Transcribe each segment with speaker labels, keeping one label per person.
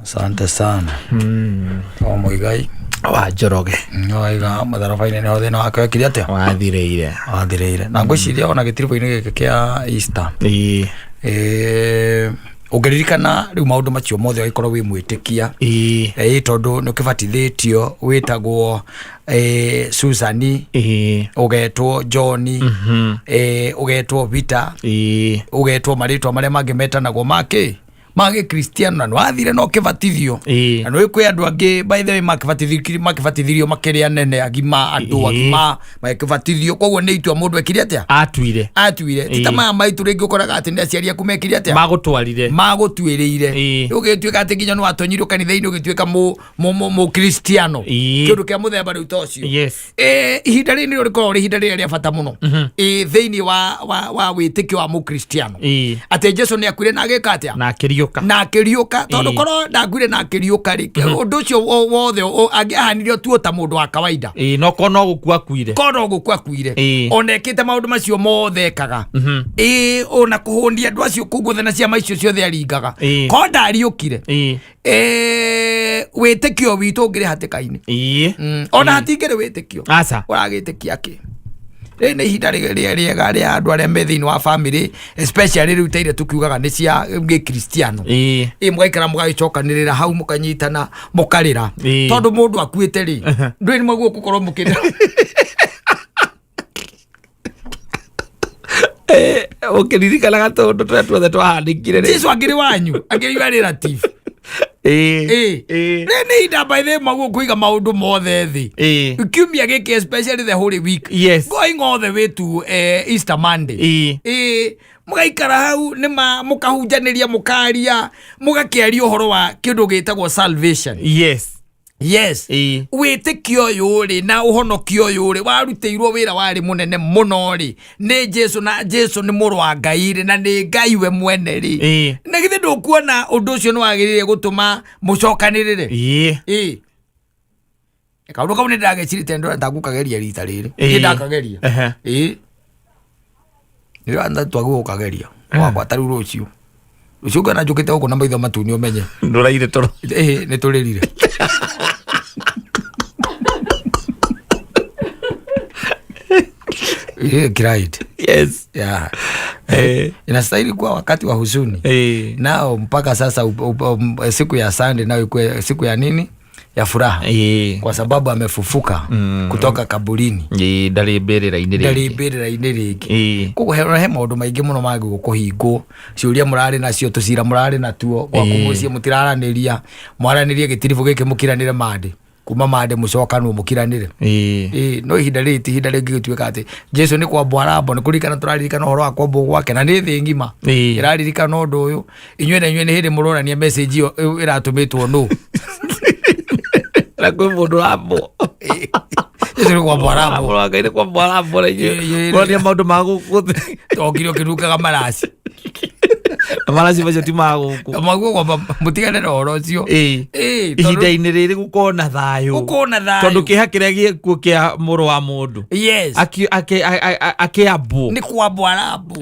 Speaker 1: Asante sana. O Muigai.
Speaker 2: Wa Njoroge.
Speaker 1: Waiga matharaba-inĩ nĩho thĩna wake wekire atĩa?
Speaker 2: Wathirĩire.
Speaker 1: Wathirĩire. Na ngwĩciria ona gĩtiribũ-inĩ gĩkĩ kĩa Easter.
Speaker 2: Ĩĩ.
Speaker 1: Ũngĩririkana rĩu maũndũ macio mothe ũgĩkorwo wĩ mwĩtĩkia.
Speaker 2: Ĩĩ.
Speaker 1: Tondũ nĩ ũkĩbatithĩtio wĩtagwo Susani,
Speaker 2: Ĩĩ.
Speaker 1: ũgetwo John, ũgetwo Peter,
Speaker 2: Ĩĩ.
Speaker 1: ũgetwo marĩtwa marĩa mangĩ metanagwo makĩ ma gĩkristiano na nĩwathire na ũkĩbatithio.
Speaker 2: Ĩĩ.
Speaker 1: Na nĩ kwĩ andũ angĩ by the way makĩbatithirio makĩrĩ anene agima andũ agima magĩkĩbatithio, koguo nĩ itua mũndũ ekire atĩa?
Speaker 2: Atuire.
Speaker 1: Atuire. Ti ta maya maitũ rĩngĩ ũkoraga atĩ nĩ aciari aku mekire atĩa?
Speaker 2: Magũtwarire.
Speaker 1: Magũtuĩrĩire.
Speaker 2: Ĩĩ.
Speaker 1: Ũgĩtuĩka atĩ nginya nĩ watonyirwo kanitha-inĩ ũgĩtuĩka mũkristiano, kĩndũ kĩa mũthemba rĩu ta ũcio. Ihinda rĩrĩ nĩrĩo rĩkoragwo rĩ ihinda rĩrĩa rĩa bata mũno thĩinĩ wa wĩtĩkio wa mũkristiano, atĩ Jesu nĩ akuire na agĩka atĩa?
Speaker 2: Na akĩriũka.
Speaker 1: Na akĩriũka, tondũ korwo ndakuire na akĩriũka rĩ, ũndũ ũcio wothe angĩahanire tuo ta mũndũ wa kawaida.
Speaker 2: Ĩĩ, no korwo no gũkua akuire.
Speaker 1: Korwo no gũkua akuire, ona ekĩte maũndũ macio mothe ekaga, ona kũhũnia andũ acio kũu guothe na ciama icio ciothe aringaga, korwo ndariũkire, wĩtĩkio witũ ũngĩrĩ hatĩka-inĩ. Ona hatingĩrĩ wĩtĩkio.
Speaker 2: Aca.
Speaker 1: Ũragĩtĩkia kĩ? Rĩrĩ nĩ ihinda rĩega rĩa andũ arĩa me thĩinĩ wa family, especially rĩu ta iria tũkiugaga nĩ cia gĩkristiano. Ĩ mũgaikara mũgagĩcokanĩrĩra hau, mũkanyitana, mũkarĩra. Tondũ mũndũ akuĩte rĩ, ndũĩ nĩ mwaguo gũkorwo mũkĩrĩra.
Speaker 2: Ũkĩririkanaga tũndũ tũrĩa tuothe twahanĩkire rĩ.
Speaker 1: Jesu angĩrĩ wanyu, angĩrĩ your relative. Rĩrĩ nĩ ihinda by the way mwaguo kũiga maũndũ mothe thĩ. Kiumia gĩkĩ, especially the Holy Week, going all the way to Easter Monday. Ĩĩ, mũgaikara hau nĩma mũkahunjanĩria, mũkaria, mũgakĩaria ũhoro wa kĩndũ gĩtagwo salvation. Yes. Wĩtĩkio ũyũ rĩ na ũhonokio ũyũ rĩ warutĩirwo wĩra warĩ mũnene mũno rĩ nĩ Jesu, na Jesu nĩ mũrũ wa Ngai rĩ, na nĩ Ngai we mwene rĩ. Na githĩ ndũkuona ũndũ ũcio nĩ wagĩrĩire gũtũma mũcokanĩrĩre?
Speaker 2: Ĩĩ.
Speaker 1: Ĩĩ, kaũndũ kau nĩ ndagecirĩte ndona ndagũkageria rita rĩrĩ. Niĩ ndakageria. Ĩĩ, nĩ twagũ gũkageria wakwa ta rĩu rũciũ rũciũ ngona njũkĩte gũkũ na maitho matune ũmenye
Speaker 2: Ndũraire toro.
Speaker 1: Ĩĩ, nĩ tũrĩrire. Ĩĩ, cried. Yeah. Inastahili kuwa wakati wa huzuni. Nao mpaka sasa siku ya Sunday nayo ikuwe siku ya nini, ya furaha, kwa sababu amefufuka kutoka kaburini.
Speaker 2: Ĩĩ, ndarĩ mbĩrĩra-inĩ
Speaker 1: Ndarĩ
Speaker 2: rĩngĩ.
Speaker 1: mbĩrĩra-inĩ rĩngĩ. Koguo he maũndũ maingĩ mũno mangĩ kũhingwo, ciũria mũrarĩ nacio, tũcira mũrarĩ natuo gwaku mũciĩ, mũtiraranĩria, mwaranĩrie gĩtiribũ gĩkĩ, mũkiranĩre mandĩ kuma mandĩ, mũcokanwo mũkiranĩre. Ĩĩ, no ihinda rĩrĩ ti ihinda rĩngĩ gĩtuĩka atĩ Jesu nĩ kwambwo arambwo, nĩ kũririkana tũraririkana ũhoro wa kwambwo gwake, na nĩ thĩ ng'ima ĩraririkana ũndũ ũyũ. Inyuĩ na inyuĩ nĩ hĩndĩ mũronania message ĩyo ĩratũmĩtwo nũ.
Speaker 2: Na kwĩ mũndũ ũrambwo.
Speaker 1: Jesu nĩ kwambwo arambwo.
Speaker 2: Mũrũ wa Ngai nĩ kwambwo arambwo na inyuĩ.
Speaker 1: Ĩĩ, ĩĩ.
Speaker 2: Mũronia maũndũ ma gũkũ thĩ.
Speaker 1: Tokire ũkĩnungaga maraci.
Speaker 2: Na maraci macio ti ma gũkũ.
Speaker 1: Maguo kwamba mũtigane na ũhoro ũcio. Ĩĩ, tondũ
Speaker 2: Ihinda-inĩ rĩrĩ gũkorwo na thayũ.
Speaker 1: Gũkorwo na thayũ.
Speaker 2: Tondũ kĩeha kĩrĩa gĩkuo kĩa mũrũ wa mũndũ akĩambwo.
Speaker 1: Nĩ kwambwo arambwo.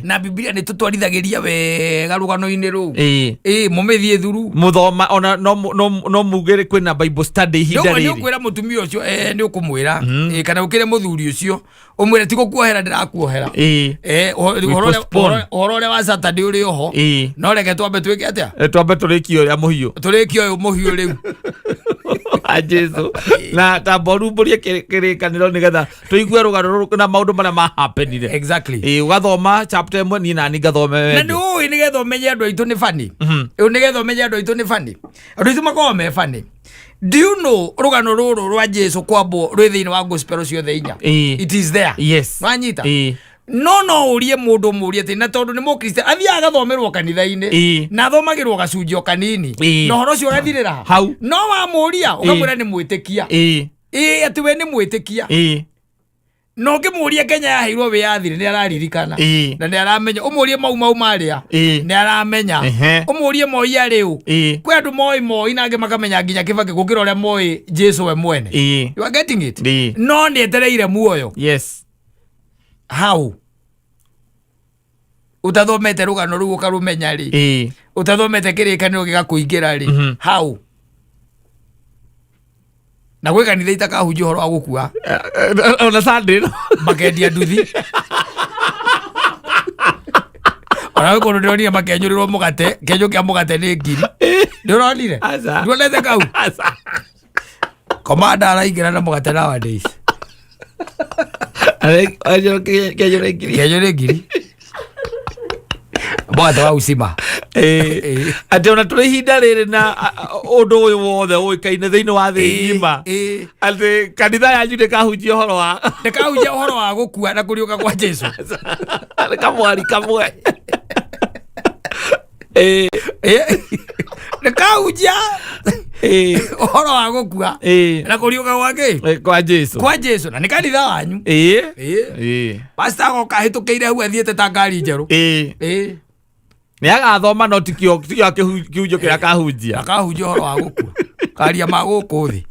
Speaker 1: Na Bibilia nĩ tũtwarithagĩria wega rũgano-inĩ rũu. Ĩĩ, mũmĩthiĩ thuru.
Speaker 2: Mũthoma ona no muge kwĩna Bible study ihinda
Speaker 1: Nĩ
Speaker 2: rĩrĩ.
Speaker 1: ũkwĩra mũtumia ũcio, nĩ ũkũmwĩra. Ĩĩ, kana ũkĩre mũthuri ũcio ũmwĩre ti gũkuohera ndĩrakuohera.
Speaker 2: We postpone.
Speaker 1: Ũhoro ũrĩa wa Saturday ũrĩ oho. No reke twambe twĩke atĩa?
Speaker 2: Twambe tũrĩkie ũrĩa mũhiũ.
Speaker 1: Tũrĩkie ũyũ mũhiũ rĩu.
Speaker 2: Wa Jesu na tamba ũrumbũrie kĩrĩkanĩro nĩgetha tũigue rũgano rũrũ na maũndũ marĩa mahapenire. Ĩĩ, ũgathoma chapter ĩmwe, niĩ nani ngathome
Speaker 1: Na
Speaker 2: ĩngĩ.
Speaker 1: nĩ ũĩ nĩgetha ũmenye andũ aitũ nĩ bani, nĩgetha ũmenye andũ aitũ nĩ bani, andũ aitũ makoragwo me bani. Do you know rũgano rũrũ rwa Jesu kwambwo rwĩ thĩinĩ wa gospel ciothe inya? It is there. Wanyita? No ũrie mũndũ, mũrie atĩ na tondũ nĩ mũkristiano athiaga agathomerwo kanitha-inĩ, na athomagĩrwo gacunjĩ o kanini, na ũhoro ũcio ũgathirĩra
Speaker 2: Hau.
Speaker 1: No wamũria ũkamwĩra nĩ mwĩtĩkia. Ĩĩ, atĩ we nĩ mwĩtĩkia. Na ũngĩmũria Kenya yaheirwo wĩyathi nĩ araririkana. Na nĩ aramenya. Ũmũrie Mau Mau marĩa, nĩ aramenya. Ũmũrie Moi arĩ ũ. Kwĩ andũ moĩ Moi na angĩ makamenya nginya Kĩbakĩ gũkĩra ũrĩa moĩ Jesu we mwene. You are getting it? No nĩ etereire muoyo. How? Ũtathomete rũgano rũu ũkarũmenya rĩ, ũtathomete kĩrĩkanĩro gĩgakũingĩra rĩ, hau na gwĩ kanitha itakahunjia ũhoro wa gũkua.
Speaker 2: Ona Sunday no.
Speaker 1: Makendia nduthi, ona gwĩ kũndũ ndĩronire makenyũrĩrwo mũgate, kĩenyũ kĩa mũgate nĩ ngiri. Ndĩronire?
Speaker 2: Aca.
Speaker 1: Ndionete kau?
Speaker 2: Aca.
Speaker 1: Komanda araingĩra na mũgate nowadays.
Speaker 2: Kenyũrĩ ngiri.
Speaker 1: Kĩenyũ nĩ ngiri, mũgate wa ucima.
Speaker 2: Atĩ ona tũrĩ ihinda rĩrĩ na ũndũ ũyũ wothe ũĩkaine thĩinĩ wa thĩ ng'ima, atĩ kanitha yanyu ndĩkahunjia ũhoro wa
Speaker 1: Ndĩkahunjia ũhoro wa gũkua na kũriũka kwa Jesu.
Speaker 2: Nĩ kamwari kamwe.
Speaker 1: Ndĩkahunjia ũhoro wa gũkua na kũriũka gwa kĩ?
Speaker 2: Kwa Jesu.
Speaker 1: Kwa Jesu, na nĩ kanitha wanyu. Pastor agoka ahĩtũkĩire hau athiĩte ta ngari njerũ.
Speaker 2: Nĩ agathoma, no tikio tikio kĩhunjio kĩrĩa akahunjia.
Speaker 1: Akahunjia ũhoro wa gũkua, karia ma gũkũ thĩ.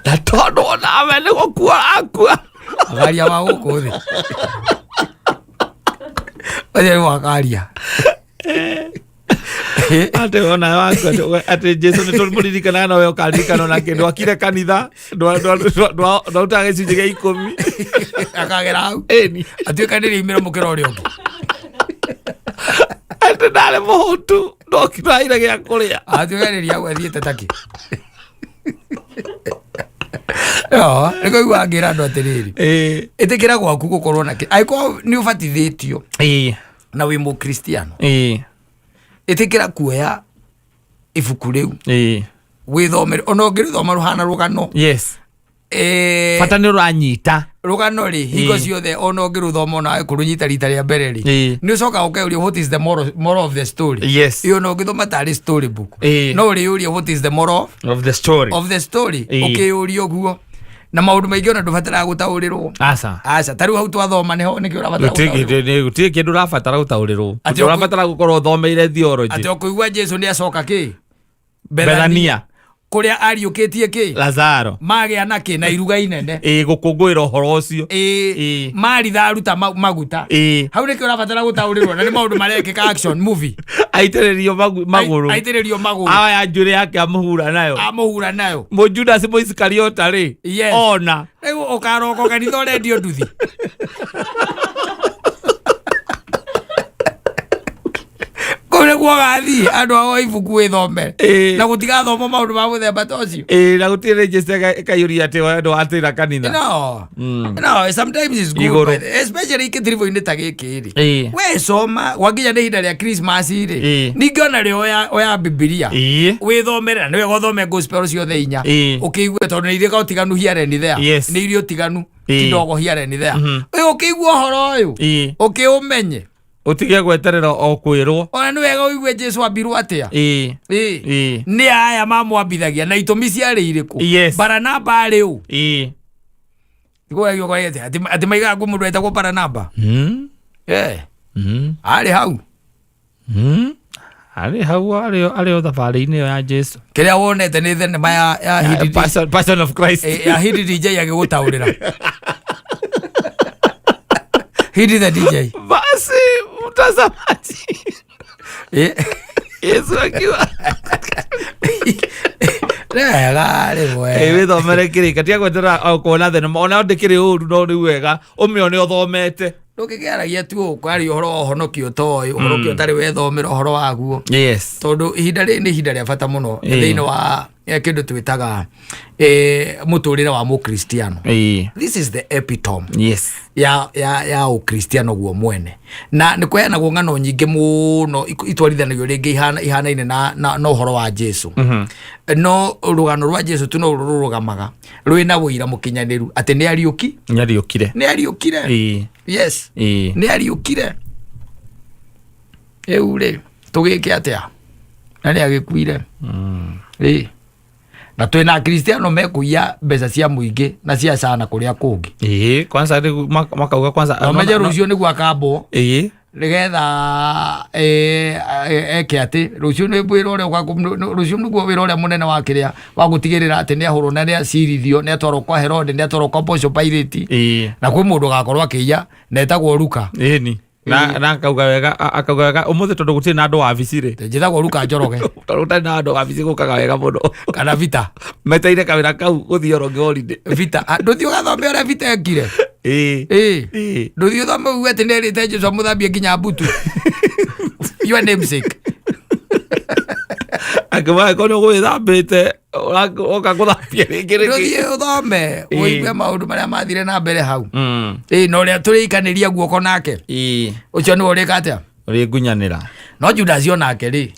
Speaker 2: Na tondũ onawe nĩ gũkua akua.
Speaker 1: Akaria ma gũkũ thĩ, ũcio nĩ wakaria.
Speaker 2: Atĩ ona waku atĩ Jesu nĩ tũmũririkanaga, nowe ũkaririkana nake ndwakire kanitha, ndwarutaga gĩcunjĩ gĩa 10.
Speaker 1: Akagera hau.
Speaker 2: Ĩni.
Speaker 1: Atuĩkanĩrie imĩro mũkĩra ũrĩa ũngĩ.
Speaker 2: Atĩ ndarĩ mũhũtu, ndokiraire gĩa kũrĩa.
Speaker 1: Atuĩkanĩria hau athiĩte takĩ. No nĩ kũigua ngĩra andũ atĩrĩrĩ, ĩtĩkĩra gwaku gũkorwo na kĩ angĩkorwo nĩ ũbatithĩtio na wĩ mũkristiano, ĩtĩkĩra kuoya ibuku rĩu wĩthomere, ona ũngĩrĩthoma rũhana rũgano.
Speaker 2: Bata nĩ ũranyita.
Speaker 1: Rũgano rĩ, hingo ciothe ona ũngĩrũthoma, ona kũrũnyita rita rĩa mbere rĩ, nĩ ũcokaga ũkeuria, "What is the moral of the story?" Ĩyo ona ũngĩthoma tarĩ story book, no ũrĩyũria, "What is the moral
Speaker 2: of the story?"
Speaker 1: of the story? Ũkĩyũria ũguo na maũndũ maingĩ ona ndũbataraga gũtaũrĩrwo.
Speaker 2: Aca.
Speaker 1: Aca, ta rĩu hau twathoma nĩho nĩkĩo ũrabatara gũtaũrĩrwo.
Speaker 2: Gũtirĩ kĩndũ ũrabatara gũtaũrĩrwo.
Speaker 1: Atĩ
Speaker 2: Ũrabatara gũkorwo ũthomeire theology.
Speaker 1: Atĩ ũkũigua Jesu nĩ acoka kĩ?
Speaker 2: Bethania.
Speaker 1: Kũrĩa ariũkĩtie kĩ?
Speaker 2: Lazaro.
Speaker 1: Magĩa na kĩ? Na iruga inene.
Speaker 2: Gũkũngũĩra ũhoro ũcio.
Speaker 1: Maritha aruta maguta. Hau nĩkĩo ũrabatara gũtaũrĩrwo? Na nĩ maũndũ marekĩka, action movie.
Speaker 2: Aitĩrĩrio magũrũ.
Speaker 1: Aitĩrĩrio magũrũ.
Speaker 2: Aya njuĩrĩ yake amũhura nayo.
Speaker 1: Amũhura nayo.
Speaker 2: Mũjudas Mũisikariota rĩ, ona
Speaker 1: Rĩu ũkaroko kanitha ũrendio nduthi kũu nĩkuo gathiĩ andũ ao ibuku wĩthomere na gũtigathomwo maũndũ ma mũthemba ta ũcio.
Speaker 2: Na gũtirĩ register ĩkaiyũria atĩ we ndwatĩra kanitha.
Speaker 1: No, sometimes it's good,
Speaker 2: Igũrũ.
Speaker 1: Especially gĩtiribũ-inĩ ta gĩkĩ rĩ, we soma gwakinya nĩ ihinda rĩa Christmas rĩ, ningĩ ona rĩ oya Bibilia wĩthomere, na nĩ wega ũthome gospel ciothe inya, ũkĩigue, tondũ nĩ irĩ ũtiganu here and there. Nĩ irĩ ũtiganu kidogo here and there. Ũkĩigua ũhoro ũyũ, ũkĩũmenye.
Speaker 2: Ũtige gweterera o kwĩrwo.
Speaker 1: Ona nĩ wega ũigue Jesu ambirwo atĩa. Nĩ aya mamwambithagia na itũmi ciarĩ irĩkũ? Baranaba arĩ ũ? Atĩ maigaga kwĩ mũndũ etagwo Baranaba? Arĩ hau.
Speaker 2: Arĩ hau, arĩ o thabarĩ-inĩ ĩyo ya Jesu.
Speaker 1: Kĩrĩa wonete nĩ thenema ya Hidi
Speaker 2: Passion of Christ.
Speaker 1: Ya Hidi DJ agĩgũtaũrĩra, Hidi the DJ.
Speaker 2: Basi mtazamaji, Yesu akiwa
Speaker 1: Wega rĩmwe.
Speaker 2: Wĩthomere kĩrĩka, tiga gweterera o kuona thenema, ona ndĩkĩrĩ ũru, no nĩ wega ũmĩone ũthomete.
Speaker 1: Ndũngĩkĩaragia tu ũkwaria ũhoro wa ũhonokio ũtoĩ, ũhonokio ũtarĩ wethomera ũhoro waguo, tondũ ihinda rĩrĩ nĩ ihinda rĩa bata mũno thĩinĩ wa kĩndũ twĩtaga mũtũrĩre wa mũkristiano. This is the epitome ya ũkristiano guo mwene, na nĩ kũheanagwo ng'ano nyingĩ mũno itwarithanagio rĩngĩ ihanaine na ũhoro wa Jesu, no rũgano rwa Jesu tu no rũrũgamaga rwĩna ũira mũkinyanĩru atĩ nĩ ariũki.
Speaker 2: Nĩariũkire.
Speaker 1: Nĩ ariũkire. Yes. Nĩ ariũkire. Rĩu rĩ, tũgĩke atĩa na nĩ agĩkuire ĩ na twĩna akristiano mekũiya mbeca cia mũingĩ na cia cana kũrĩa kũngĩ?
Speaker 2: Kwanza rĩu makauga kwanza
Speaker 1: Na ũmenye rũciũ nĩguo akambwo. Nĩgetha eke atĩ rũciũ nĩ wĩra ũrĩa rũciũ nĩguo wĩra ũrĩa mũnene wa kĩrĩa wa gũtigĩrĩra atĩ nĩ ahũrwo na nĩ acirithio, nĩ atwarwo kwa Herode, nĩ atwarwo kwa Pontius Pilate. Na kwĩ mũndũ ũgakorwo akĩiya na etagwo Luka.
Speaker 2: Ĩni na akauga wega, akauga wega ũmũthĩ tondũ gũtirĩ na andũ wabici rĩ.
Speaker 1: Njĩtagwo Luka Njoroge.
Speaker 2: Tondũ gũtarĩ na andũ wabici gũkaga wega mũno.
Speaker 1: Kana Vita.
Speaker 2: Meteire kawĩra kau gũthiĩ oro holiday.
Speaker 1: Vita. Ah, ndũthiĩ ũgathome ũrĩa Vita ekire.
Speaker 2: Ĩĩ.
Speaker 1: Ĩĩ.
Speaker 2: Ĩĩ.
Speaker 1: Ndũthiĩ ũthome uge atĩ nĩerĩte Jesu amũthambie nginya mbutu. Your namesake.
Speaker 2: Akĩmwĩra ko nĩ ũgwĩthambĩte oka gũthambia rĩngĩ rĩngĩ.
Speaker 1: Ndũthiĩ ũthome
Speaker 2: Ĩĩ.
Speaker 1: ũigue maũndũ marĩa mathire na mbere hau. Ĩĩ, na ũrĩa tũrĩikanĩria guoko nake.
Speaker 2: Ĩĩ.
Speaker 1: Ũcio nĩwe ũrĩka atĩa?
Speaker 2: Ũrĩ ngunyanĩra.
Speaker 1: No Judas onake rĩ.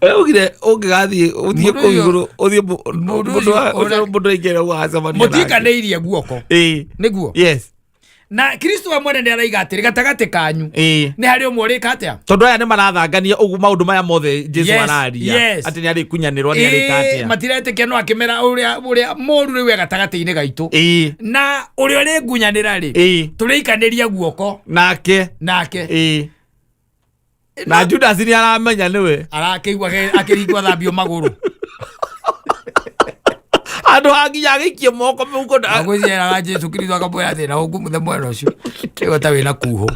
Speaker 2: Ũrĩa ugire ũngĩgathiĩ ũthiĩ
Speaker 1: Mũndũ
Speaker 2: kũu
Speaker 1: ũyũ-
Speaker 2: igũrũ ũthiĩ
Speaker 1: mũndũ
Speaker 2: mũndũ
Speaker 1: ũcio
Speaker 2: ũcio mũndũ aingĩra ũgacemania nake.
Speaker 1: Mũtiikanĩirie guoko.
Speaker 2: Ĩĩ.
Speaker 1: Nĩguo.
Speaker 2: Yes.
Speaker 1: Na Kristo we mwene nĩ araiga atĩrĩ gatagatĩ kanyu.
Speaker 2: Ĩĩ.
Speaker 1: Nĩ harĩ ũmwe ũrĩka atĩa?
Speaker 2: Tondũ aya nĩ marathangania ũguo maũndũ maya mothe Jesu
Speaker 1: Yes,
Speaker 2: araria
Speaker 1: yes.
Speaker 2: atĩ nĩ arĩkunyanĩrwo nĩ arĩka
Speaker 1: Ĩĩ,
Speaker 2: atĩa.
Speaker 1: matiretĩkia no akĩmera ũrĩa ũrĩa mũru rĩu e gatagatĩ-inĩ gaitũ.
Speaker 2: Ĩĩ.
Speaker 1: Na ũrĩa ũrĩngunyanĩra rĩ.
Speaker 2: Ĩĩ.
Speaker 1: Tũrĩikanĩria guoko
Speaker 2: Nake.
Speaker 1: nake.
Speaker 2: Ĩĩ. Na Judas nĩ aramenya nĩwe.
Speaker 1: Arakĩigua akĩringwo athambio magũrũ.
Speaker 2: Handũ ha nginya agĩikie moko mũhuko
Speaker 1: Agwĩciaraga Jesu Kristo akamwĩra atĩ na ũngumuthe mwena ũcio. Ĩyo ta wĩna kuhũ.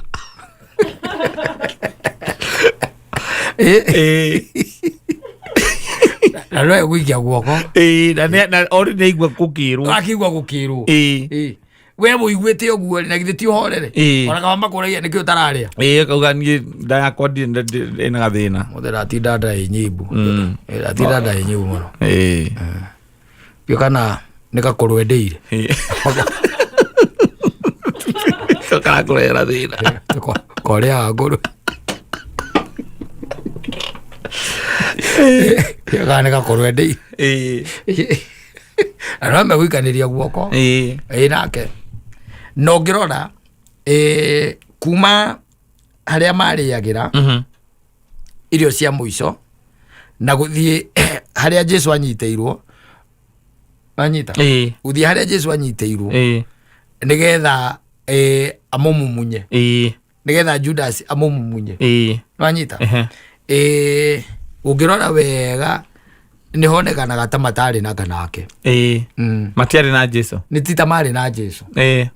Speaker 1: Ĩĩ.
Speaker 2: Ĩĩ.
Speaker 1: Na no egũikia guoko.
Speaker 2: Ĩĩ, na na ori nĩ aigua gũkĩrwo.
Speaker 1: Akĩigua gũkĩrwo.
Speaker 2: Ĩĩ.
Speaker 1: Ĩĩ. We ũiguĩte ũguo rĩ, na githĩ ti ũhorere?
Speaker 2: Ĩĩ.
Speaker 1: Ona kaba makũragia nĩkĩ ũtararĩa.
Speaker 2: Ĩĩ, akauga niĩ nda yakwa ĩna gathĩna.
Speaker 1: Mũthee ndatinda nda ĩ nyimbu. Ĩĩ, ndatinda nda ĩ nyimbu mũno.
Speaker 2: Ĩĩ.
Speaker 1: Ndiũĩ kana nĩ gakũrũ endeire.
Speaker 2: Ĩĩ. Karakũrehera thĩna.
Speaker 1: Korĩaga ngũrũ. Ndiũĩ kana nĩ gakũrũ endeire.
Speaker 2: Ĩĩ.
Speaker 1: Na no megũikanĩria guoko.
Speaker 2: Ĩĩ.
Speaker 1: Ĩĩ nake. Na ũngĩrora kuma harĩa marĩagĩra irio cia mũico na gũthiĩ harĩa Jesu anyitĩirwo, anyita
Speaker 2: Ĩĩ.
Speaker 1: gũthiĩ harĩa Jesu anyitĩirwo
Speaker 2: Ĩĩ.
Speaker 1: nĩgetha amũmumunye.
Speaker 2: Ĩĩ.
Speaker 1: Nĩgetha Judas amũmumunye.
Speaker 2: Ĩĩ.
Speaker 1: Nwanyita?
Speaker 2: Ehe.
Speaker 1: Ĩĩ, ũngĩrora wega nĩ honekanaga ta matarĩ na kanake.
Speaker 2: Ĩĩ. Matiarĩ na Jesu.
Speaker 1: Nĩ ti ta marĩ na Jesu.
Speaker 2: Ĩĩ.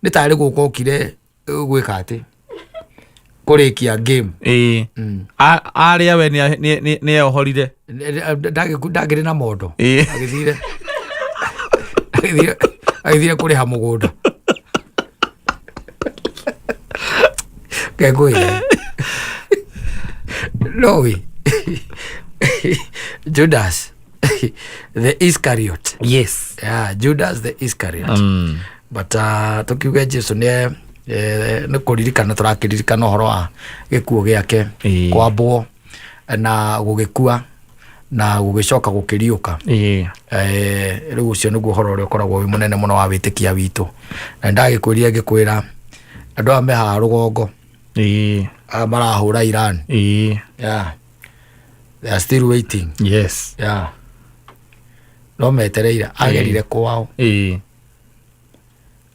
Speaker 1: Nĩ tarĩ gũka okire gwĩka atĩ kũrĩkia game.
Speaker 2: Ĩĩ. Arĩa we nĩ eohorire.
Speaker 1: Ndagĩrĩ na mondo.
Speaker 2: Ĩĩ.
Speaker 1: Agĩthire agĩthire kũrĩha mũgũnda. Ngengũire. No we. Judas the Iscariot.
Speaker 2: Yes.
Speaker 1: Yeah, Judas the Iscariot. But tukiuge Jesu nĩ nĩ kũririkana tũrakĩririkana ũhoro wa gĩkuũ gĩake.
Speaker 2: Ĩĩ.
Speaker 1: Kwambwo na gũgĩkua na gũgĩcoka gũkĩriũka.
Speaker 2: Ĩĩ.
Speaker 1: Rĩu ũcio nĩguo ũhoro ũrĩa ũkoragwo wĩ mũnene mũno wa wĩtĩkia witũ. Na ndagĩkwĩrire ngĩkwĩra andũ aya me haha rũgongo.
Speaker 2: Ĩĩ.
Speaker 1: Aya marahũra Iran.
Speaker 2: Ĩĩ.
Speaker 1: Yeah. They are still waiting.
Speaker 2: Yes.
Speaker 1: Yeah. No metereire agerire kwao.
Speaker 2: Ĩĩ.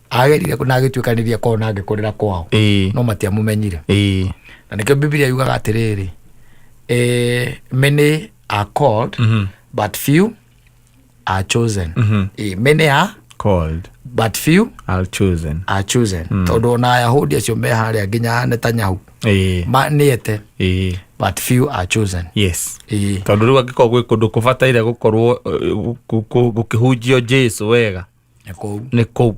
Speaker 1: Agerire na agĩtuĩkanĩria kwao na agĩkũrĩra kwao.
Speaker 2: Ĩĩ.
Speaker 1: No matiamũmenyire.
Speaker 2: Ĩĩ.
Speaker 1: Na nĩkĩo Biblia yugaga atĩrĩrĩ, many are called, but few are chosen. Many are
Speaker 2: called,
Speaker 1: but few
Speaker 2: are chosen.
Speaker 1: Are chosen. Tondũ ona Ayahudi acio me harĩa nginya Netanyahu
Speaker 2: Ĩĩ.
Speaker 1: ma nĩete,
Speaker 2: Ĩĩ.
Speaker 1: but few are chosen.
Speaker 2: Yes.
Speaker 1: Ĩĩ.
Speaker 2: Tondũ rĩu angĩkorwo gwĩ kũndũ kũbataire gũkorwo gũkĩhunjio Jesu wega
Speaker 1: Nĩ kũu.
Speaker 2: Nĩ kũu.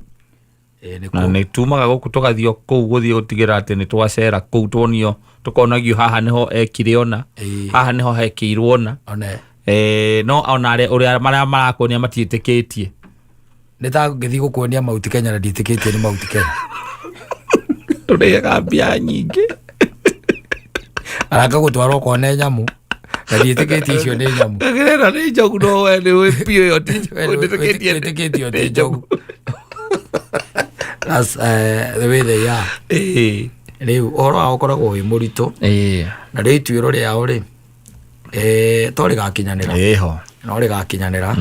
Speaker 1: Ĩĩ, nĩ
Speaker 2: Na
Speaker 1: kũu.
Speaker 2: nĩ tumaga gũkũ tũgathiĩ kũu gũthiĩ gũtigĩra atĩ nĩ twacera kũu tuonio tũkonagio haha nĩho ekire ona.
Speaker 1: Ĩĩ.
Speaker 2: Haha nĩho hekĩirwo ona.
Speaker 1: One.
Speaker 2: No ona arĩa ũrĩa marĩa marakuonia matiĩtĩkĩtie.
Speaker 1: Nĩ ta ngĩthiĩ gũkuonia Mount Kenya na ndiĩtĩkĩtie nĩ Mount Kenya.
Speaker 2: Tũrĩaga mbia nyingĩ.
Speaker 1: Araka gũtwarwo ũkone nyamũ na ndiĩtĩkĩtie icio nĩ nyamũ.
Speaker 2: Ĩno nĩ njogu no we nĩ ũĩ biũ ĩyo ti
Speaker 1: We nĩ
Speaker 2: wĩtĩkĩtie
Speaker 1: wĩtĩkĩtie ti njogu. That's the way they are.
Speaker 2: Ĩĩ.
Speaker 1: Rĩu ũhoro wao ũkoragwo wĩ mũritũ.
Speaker 2: Ĩĩ.
Speaker 1: Na rĩu ituĩro rĩao rĩ, to rĩgakinyanĩra.
Speaker 2: Ĩho.
Speaker 1: No rĩgakinyanĩra.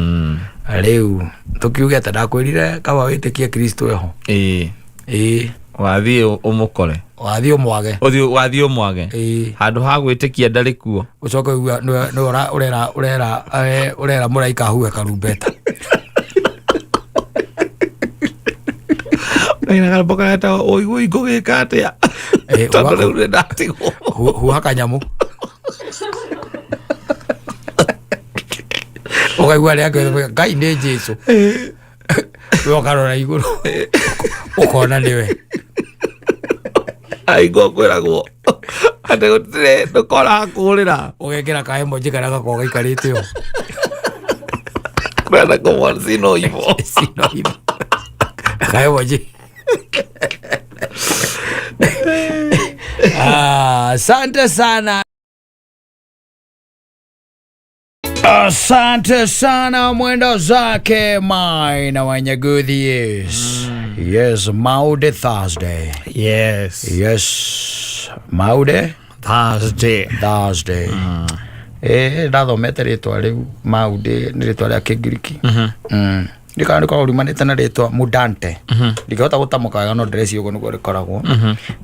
Speaker 1: Rĩu tũkiuge atĩ ndakwĩrire kaba wĩtĩkie Kristo eho.
Speaker 2: Ĩĩ.
Speaker 1: Ĩĩ.
Speaker 2: Wathiĩ ũmũkore.
Speaker 1: Wathiĩ ũmwage.
Speaker 2: Ũthiĩ, wathiĩ ũmwage.
Speaker 1: Ĩĩ.
Speaker 2: Handũ ha gwĩtĩkia ndarĩ kuo.
Speaker 1: Ũcoke ũigue nĩwe ũrera mũraika ahuhe karumbeta.
Speaker 2: Kaina karũmbo karetagwo ũigui ngũgĩka atĩa? Tondũ rĩu nĩ ndatigwo.
Speaker 1: Huha kanyamũ. Ũkaigua arĩa angĩ Ngai nĩ Jesũ. We ũkarora igũrũ ũkona nĩwe.
Speaker 2: Aigua kwĩragwo atĩ gũtirĩ ndũkora kũrĩra.
Speaker 1: Ũgekĩra ka emoji karĩa gakoragwo gaikarĩte ũũ.
Speaker 2: Kwenda kũmona sino hivyo.
Speaker 1: Sino hivyo. Ka emoji. Asante sana. Asante sana mwendo zake Maina Wanyaguthi. Yes. Yes, Maude Thursday.
Speaker 2: Yes.
Speaker 1: Yes, Maude
Speaker 2: Thursday.
Speaker 1: Thursday. Ndathomete rĩtwa rĩu Maude nĩ rĩtwa rĩa Kĩngiriki. Ndikana rĩkoragwo riumanĩte na rĩtwa Mudante. Ndingĩhota gũtamũka wega no ndĩreciria ũguo nĩguo rĩkoragwo.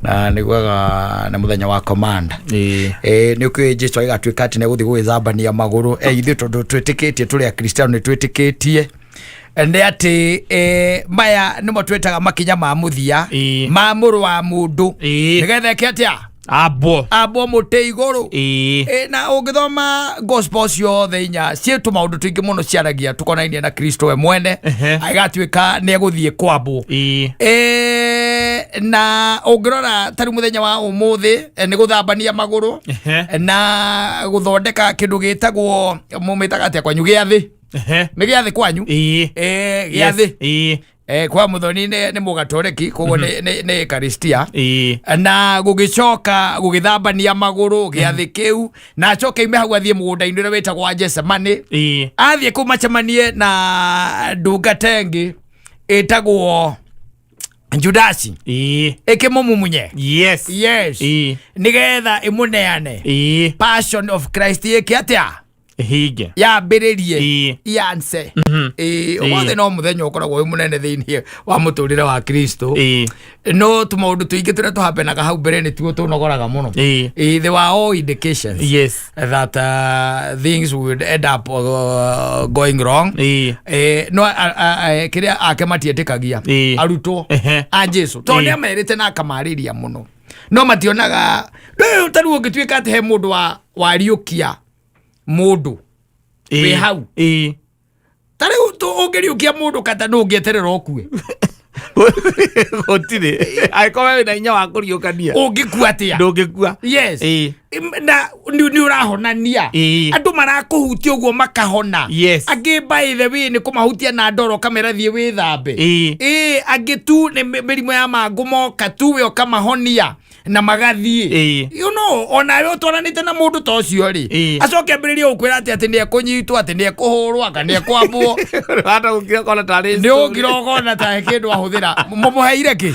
Speaker 1: Na nĩguaga nĩ mũthenya wa command. Nĩ ũkĩũĩ Jesu agĩgatuĩka atĩ nĩegũthiĩ gũgĩthambania magũrũ. Ithuĩ tondũ twĩtĩkĩtie tũrĩ Akristiano nĩ twĩtĩkĩtie nĩ atĩ maya nĩmo twĩtaga makinya ma mũthia ma mũrũ wa mũndũ. Nĩgetha eke atĩa?
Speaker 2: Ambwo.
Speaker 1: Ambwo mũtĩ igũrũ. Na ũngĩthoma gospel ciothe inya ciĩ tũmaũndũ tũingĩ mũno ciaragia tũkonainie na Kristo we mwene. Agatuĩka nĩ egũthiĩ kwambwo. Na ũngĩrora ta rĩu mũthenya wa ũmũthĩ nĩ gũthambania magũrũ. Na gũthondeka kĩndũ gĩtagwo mũmĩtaga atĩa kwanyu gĩathĩ. Nĩ gĩathĩ kwanyu? Gĩathĩ. Kwa mũthoni nĩ mũgatoreki koguo nĩ Eucharistia. Na gũgĩcoka gũgĩthambania magũrũ gĩathĩ kĩu na acoke ime hau athiĩ mũgũnda-inĩ ũrĩa wĩtagwo wa Gethsemane. Athiĩ kũu macemanie na ndungata ĩngĩ ĩtagwo Judasi. Ĩkĩmũmumunye.
Speaker 2: Yes.
Speaker 1: Yes. Nĩgetha ĩmũneane. Passion of Christ ĩke atĩa?
Speaker 2: Hinge.
Speaker 1: Yambĩrĩrie. Yanse. Ũmũthĩ no mũthenya ũkoragwo wĩ mũnene thĩinĩ wa mũtũrĩre wa Kristo. No tũmaũndũ tũingĩ tũrĩa tũhapenaga hau mbere nĩtuo tũnogoraga mũno. There were all indications.
Speaker 2: Yes.
Speaker 1: That things would end up going wrong. No kĩrĩa ake matietĩkagia. Arutwo a Jesu. Tondũ nĩamerĩte na akamarĩria mũno. No mationaga rĩu ta rĩu ũngĩtuĩka atĩ he mũndũ wariũkia mũndũ wĩ hau. Ta rĩu ũngĩriũkia mũndũ kata ndũngĩeterera ũkue.
Speaker 2: Gũtirĩ. Angĩkorwo wĩna hinya wa kũriũkania.
Speaker 1: Ũngĩkua atĩa?
Speaker 2: Ndũngĩkua.
Speaker 1: Yes. Na nĩ ũrahonania. Andũ marakũhutia ũguo makahona.
Speaker 2: Yes.
Speaker 1: Angĩ by the way nĩ kũmahutia na ndoro ũkamera thiĩ wĩthambe. Angĩ tu nĩ mĩrimũ ya mangũ moka tu we ũkamahonia na magathiĩ. You know, onawe ũtwaranĩte na mũndũ ta ũcio rĩ. Acoke ambĩrĩrie gũkwĩra atĩ nĩ ekũnyitwo, atĩ nĩ ekũhũrwo, anga nĩ ekwambwo.
Speaker 2: Hata gũkira ũkona tarĩ
Speaker 1: Nĩ ũkira ũkona ta kĩndũ ahũthĩra. Mũmũheire kĩ?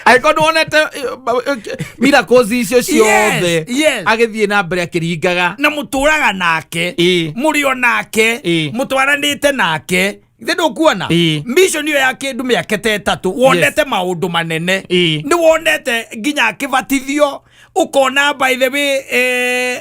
Speaker 2: Angĩkorwo nĩ wonete miracles icio ciothe agĩthiĩ na mbere akĩringaga.
Speaker 1: Na mũtũraga nake, mũrĩ o nake, mũtwaranĩte nake. Ithe ndũkuona? Mission ĩyo ya kĩndũ mĩaka ta ĩtatũ, wonete maũndũ manene. Nĩ wonete nginya akĩbatithio, ũkona by the way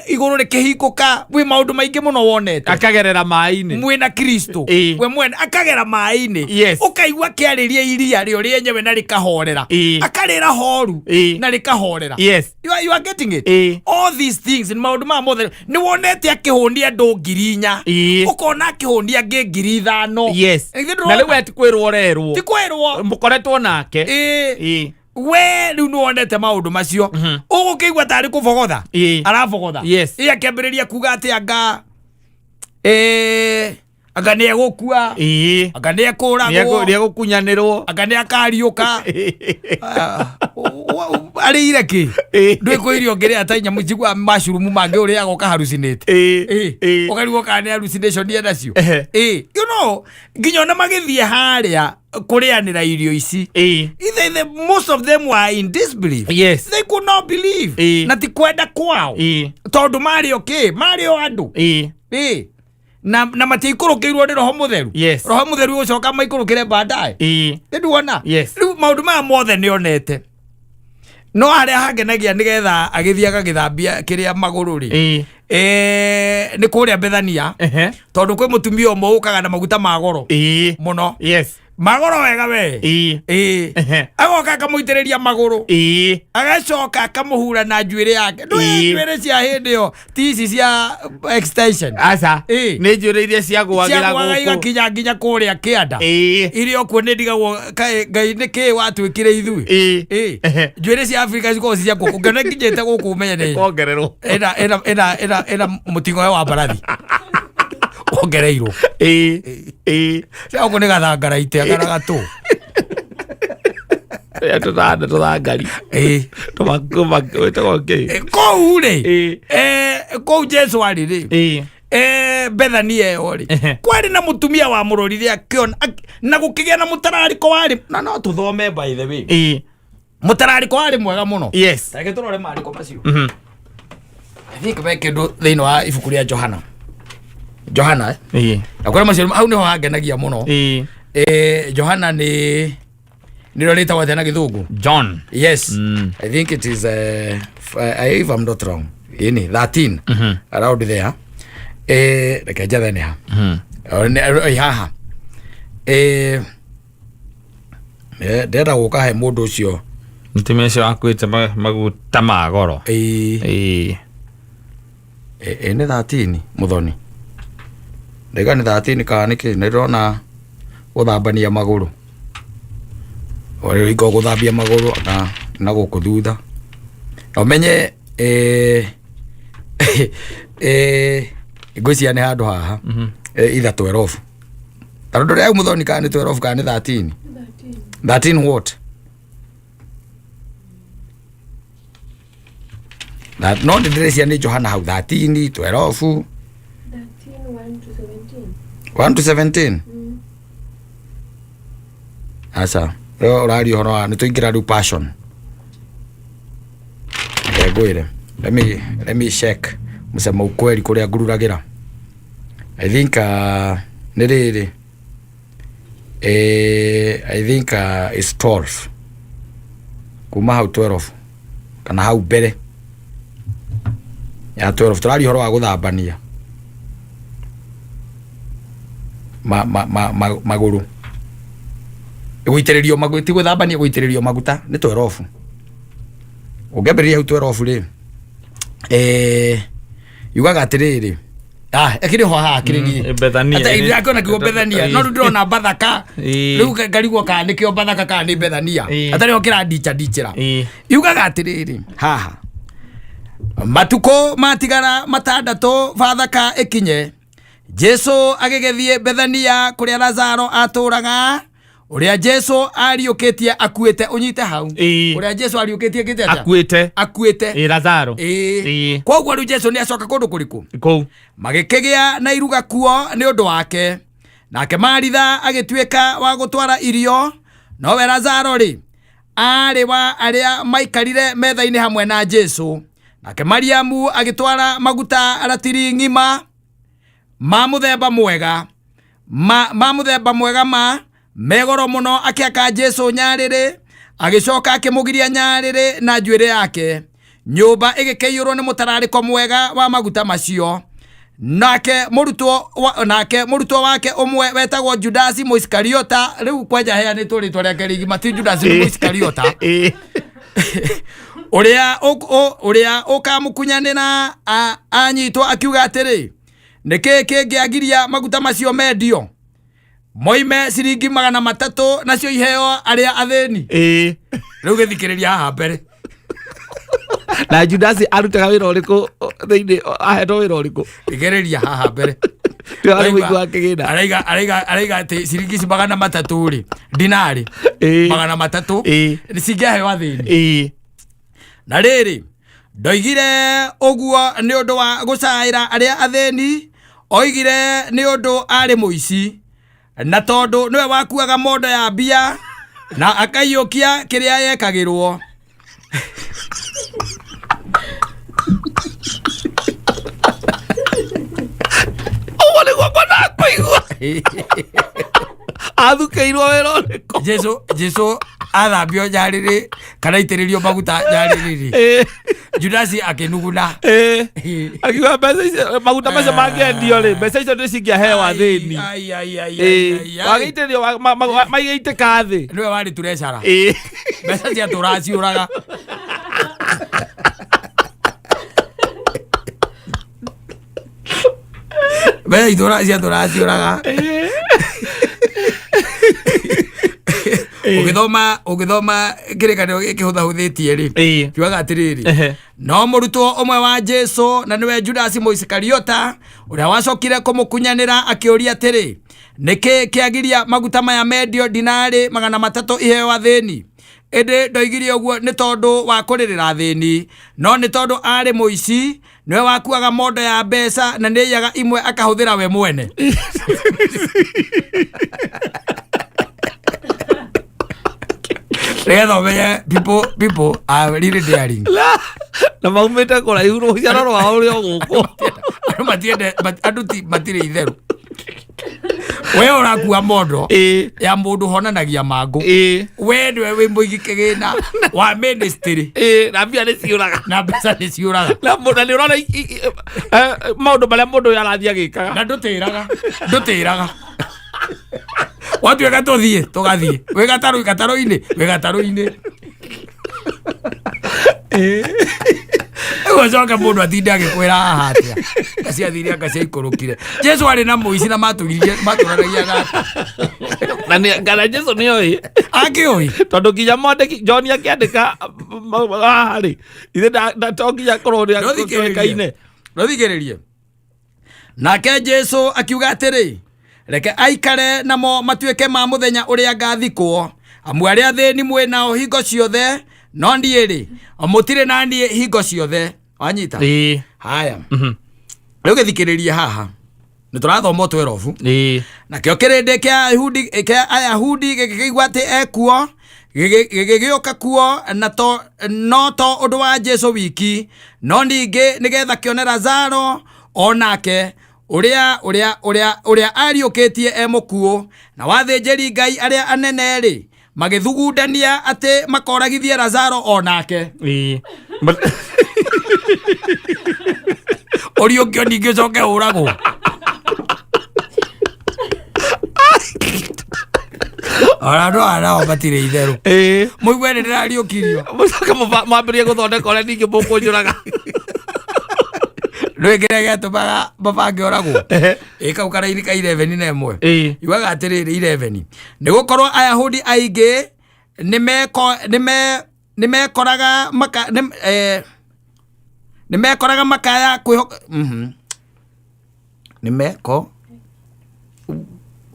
Speaker 1: igũrũ rĩkĩhingũka, wĩ maũndũ maingĩ mũno wonete.
Speaker 2: Akagerera maĩ-inĩ.
Speaker 1: Mwĩna Kristo. We mwene akagera maĩ-inĩ. Ũkaigua akĩarĩria iria rĩo rĩenyewe na rĩkahorera. Akarĩra horu na rĩkahorera.
Speaker 2: Yes.
Speaker 1: You are getting it? All these things ni maũndũ maya mothe nĩ wonete akĩhũnia andũ 4,000. Ũkona akĩhũnia angĩ 5,000.
Speaker 2: Yes. Na rĩu ti kwĩrwo ũrerwo.
Speaker 1: Ti kwĩrwo.
Speaker 2: Mũkoretwo nake.
Speaker 1: We rĩu nĩ wonete maũndũ macio. Ũgũkĩigua tarĩ kũbogotha. Arabogotha.
Speaker 2: Yes.
Speaker 1: Akĩambĩrĩria kuga atĩ anga anga nĩ egũkua. Anga nĩ ekũragwo.
Speaker 2: Nĩ egũkunyanĩrwo.
Speaker 1: Anga nĩ akariũka. Arĩire kĩ? Ndwĩ irio ũngĩrĩa ta nyamũ njiguaga mushroom mangĩ ũrĩaga ũkahalucinate. Ũkarigwo kana nĩ hallucination enacio. You know, nginya ona magĩthiĩ harĩa kũrĩanĩra irio ici. Either most of them were in disbelief.
Speaker 2: Yes.
Speaker 1: They could not believe. Na ti kwenda kwao. Tondũ marĩ o kĩ? Marĩ o andũ. Na matiaikũrũkĩirwo nĩ roho mũtheru.
Speaker 2: Yes.
Speaker 1: Roho mũtheru ũcoka maikũrũkĩre baadaye. Nĩnduona.
Speaker 2: Yes.
Speaker 1: Rĩu maũndũ maya mothe nĩonete, no harĩa hangenagia nĩgetha agĩthiĩ agagĩthambia kĩrĩa magũrũ rĩ, nĩ kũrĩa Bethania, tondũ kwĩ mũtumia ũmwe ũkaga na maguta ma goro mũno, magoro wega we. Agoka akamũitĩrĩria magũrũ, agacoka akamũhura na njuĩrĩ yake. Ndũĩ njuĩrĩ cia hĩndĩ ĩyo ti ici cia extension.
Speaker 2: Aca. Nĩ njuĩrĩ iria ciagũagĩra
Speaker 1: ciagwaga
Speaker 2: gũkũ.
Speaker 1: igakinya nginya kũrĩa kĩanda. Iria okuo nĩ ndigagwo kaĩ Ngai nĩ kĩĩ watuĩkire ithuĩ. Njuĩrĩ cia Afrika cikoragwo ci cia gũkũ, ũngĩona nginyĩte gũkũ ũmenye nĩ
Speaker 2: Kongererwo.
Speaker 1: ĩna ĩna ĩna ĩna ĩna mũting'oe wa mbarathi wongereirwo. Cia gũkũ nĩ gathangaraite agana gatũ.
Speaker 2: Rĩrĩa tũthanda tũthangari. Wĩtagwo kĩ?
Speaker 1: Kũu rĩ, kũu Jesu arĩ rĩ, Bethania ĩyo rĩ, kwarĩ na mũtumia wa mũrorire akĩona na gũkĩgĩa na mũtararĩko warĩ na no tũthome, by the way, mũtararĩko warĩ mwega mũno. Reke tũrore maandĩko macio. I think me kĩndũ thĩinĩ wa ibuku rĩa Johana, Johana, eh? Na kũrĩa macio hau nĩho hangenagia mũno. Johana nĩ nĩrĩo rĩtagwo atĩa na gĩthũngũ?
Speaker 2: John.
Speaker 1: Yes. I think it is if I'm not wrong, ini 13 around there. Reke njethe nĩ ha. Haha. Ndĩrenda gũka he mũndũ ũcio.
Speaker 2: Mũtumia ũcio wakuĩte maguta ma goro.
Speaker 1: Nĩ 13, mũthoni, ndaiga nĩ 13 kana nĩkĩ, nĩ ndĩrona gũthambania magũrũ, hingo gũthambia magũrũ na gũkũ thutha na ũmenye, ngwĩciria nĩ handũ haha, either 12, tondũ ndũrĩ hau, mũthoni, kana nĩ 12 kana nĩ 13. 13 what? Na no nĩ ndĩreciria nĩ Johana hau 13, 12.
Speaker 3: 13, 1 to 17.
Speaker 1: 1 to 17. Aca, rĩu ũraria ũhoro wa nĩ tũingĩra rĩu passion. Reke ngwĩre, let me check msema ukweli kũrĩa ngururagĩra. I think nĩ rĩrĩ, I think it's 12, kuma hau 12 kana hau mbere ya 12, tũraria ũhoro wa gũthambania ma magũrũ, gũitĩrĩrio maguta, ti gũthambania, gũitĩrĩrio maguta, nĩ 12. Ũngĩambĩrĩria hau 12 rĩ, yugaga atĩrĩrĩ, ĩkĩrĩ ho haha kĩrĩ niĩ.
Speaker 2: Bethania.
Speaker 1: Ndĩrakĩona kiugo Bethania, no rĩu ndĩrona Bathaka. Rĩu ngarigwo kana nĩkĩo Bathaka kana nĩ Bethania. Atarĩ ho kĩrandicha ndichĩra. Yugaga atĩrĩrĩ haha, matukũ matigara 6 Bathaka ĩkinye, Jesu agĩgĩthiĩ Bethania kũrĩa Lazaro atũraga, ũrĩa Jesu ariũkĩtie akuĩte. Ũnyite hau. Ũrĩa Jesu ariũkĩtie kĩte atĩa?
Speaker 2: Akuĩte.
Speaker 1: Akuĩte.
Speaker 2: Lazaro.
Speaker 1: Koguo rĩu Jesu nĩ acoka kũndũ kũrĩkũ?
Speaker 2: Kũu.
Speaker 1: Magĩkĩgĩa na iruga kuo nĩ ũndũ wake. Nake Maritha agĩtuĩka wa gũtwara irio, nowe Lazaro rĩ, aarĩ wa arĩa maikarire metha-inĩ hamwe na Jesu. Nake Mariamu agĩtwara maguta ratiri ng'ima ma mũthemba mwega, ma mũthemba mwega ma megoro mũno, akĩaka Jesu nyarĩrĩ, agĩcoka akĩmũgiria nyarĩrĩ na njuĩrĩ yake. Nyũmba ĩgĩkĩiyũrwo nĩ mũtararĩko mwega wa maguta macio. Nake mũrutwo wake ũmwe wetagwo Judasi Mũisikariota, rĩu kwanja heanĩtwo rĩtwa rĩake rĩgima, ti Judasi Mũisikariota, ũrĩa ũkamũkunyanĩra anyitwo, akiuga atĩrĩ, nĩkĩĩ kĩngĩagiria maguta macio mendio moime ciringi 300 nacio iheo arĩa athĩni? Rĩu gĩthikĩrĩria haha mbere.
Speaker 2: Na Judasi arutaga wĩra ũrĩkũ thĩinĩ, ahetwo wĩra ũrĩkũ?
Speaker 1: Thikĩrĩria haha mbere.
Speaker 2: Ndio arĩ mũingĩ wa kĩgĩna.
Speaker 1: Araiga atĩ ciringi ici 300 rĩ, dinari 300 nĩ cingĩaheo athĩni. Na rĩrĩ, ndoigire ũguo nĩ ũndũ wa gũcaĩra arĩa athĩni, oigire nĩ ũndũ arĩ mũici, na tondũ nĩwe wakuaga mondo ya mbia na akaiyũkia kĩrĩa yekagĩrwo.
Speaker 2: Ũguo nĩguo. Athukĩirwo wĩra ũrĩkũ?
Speaker 1: Jesu athambio nyarĩrĩ kana aitĩrĩrio maguta nyarĩrĩ. Judasi akĩnuguna.
Speaker 2: Akiuga mbeca icio, maguta macio mangĩendio rĩ, mbeca icio nĩ cingĩaheo athĩni.
Speaker 1: Ai, ai, ai, ai, ai, ai.
Speaker 2: Wagĩitĩrĩrio maigĩitĩka thĩ.
Speaker 1: Nĩwe warĩ turecara. Mbeca ciatũraga ciũraga. Mbeca itũraga ciatũraga ciũraga. Ũgĩthoma kĩrĩkanĩro gĩkĩ hũthahũthĩtie rĩ, kiugaga atĩrĩrĩ, no mũrutwo ũmwe wa Jesu na nĩwe Judasi Mũisikariota ũrĩa wacokire kũmũkunyanĩra akĩũria atĩrĩ, nĩkĩ kĩagiria maguta maya mendio dinarĩ 300 iheo athĩni? Ĩndĩ ndoigire ũguo nĩ tondũ wa kũrĩrĩra athĩni, no nĩ tondũ aarĩ mũici, nĩwe wakuaga mondo ya mbeca na nĩaiyaga imwe akahũthĩra we mwene. Nĩgetha ũmenye people are really daring.
Speaker 2: Na maumĩte kũraihu, rũciaro rwao rũrĩ o gũkũ.
Speaker 1: Andũ matiende, andũ ti matirĩ itheru. We ũrakua mondo ya mũndũ honanagia mangũ. We nĩwe wĩ mũigi kĩgĩna wa ministry.
Speaker 2: Na mbia nĩ ciũraga.
Speaker 1: Na mbeca nĩ ciũraga.
Speaker 2: Na nĩ ũrona maũndũ marĩa mũndũ ũyũ arathiĩ agĩkaga.
Speaker 1: Na ndũtĩraga. Watuĩka tũthiĩ, tũgathiĩ. Wĩ gatarũ, gatarũ-inĩ, wĩ gatarũ-inĩ. Rĩu ũcoke mũndũ atinde agĩkwĩra haha atĩa. Anga ciathire, anga ciaikũrũkire. Jesu arĩ na mũici na matũranagia nake.
Speaker 2: Na kana Jesu nĩoĩ.
Speaker 1: Akĩũĩ.
Speaker 2: Tondũ nginya mwandĩki John akĩandĩka haha rĩ, ithe to nginya akorwo nĩ
Speaker 1: Ndũthikĩrĩrie. Ndũthikĩrĩrie. Nake Jesu akiuga atĩrĩ, reke aikare namo matuĩke ma mũthenya ũrĩa ngathikwo, amu arĩa athĩni mwĩ nao hingo ciothe, no niĩ rĩ, mũtirĩ na niĩ hingo ciothe. Wanyita? Haya. Rĩu gĩthikĩrĩrie haha. Nĩ tũrathoma o 12. Nakĩo kĩrĩndĩ kĩa Ayahudi gĩgĩkĩigua atĩ ekuo, gĩgĩũka kuo, na to, no to ũndũ wa Jesu wiki, no ningĩ nĩgetha kĩone Lazaro o nake ũrĩa ariũkĩtie e mũkuũ. Na wathĩnjĩri Ngai arĩa anene rĩ, magĩthugundania atĩ makoragithie Lazaro o nake. Ũriũkio ningĩ ũcoke ũragwo. Ona andũ aya nao matirĩ itherũ. Mũigue nĩ ndĩrariũkirio.
Speaker 2: Mũcoke mwambĩrĩrie gũthondeka ũrĩa ningĩ mũkũnjũraga.
Speaker 1: Ndũĩ kĩrĩa gĩatũmaga mabange oragwo? Ĩ kau karaini ka 11 na ĩmwe. Yugaga atĩrĩrĩ 11. Nĩ gũkorwo Ayahudi aingĩ nĩmekoraga maka, nĩ, nĩmekoraga makaya kwĩhoka, Nĩmeko,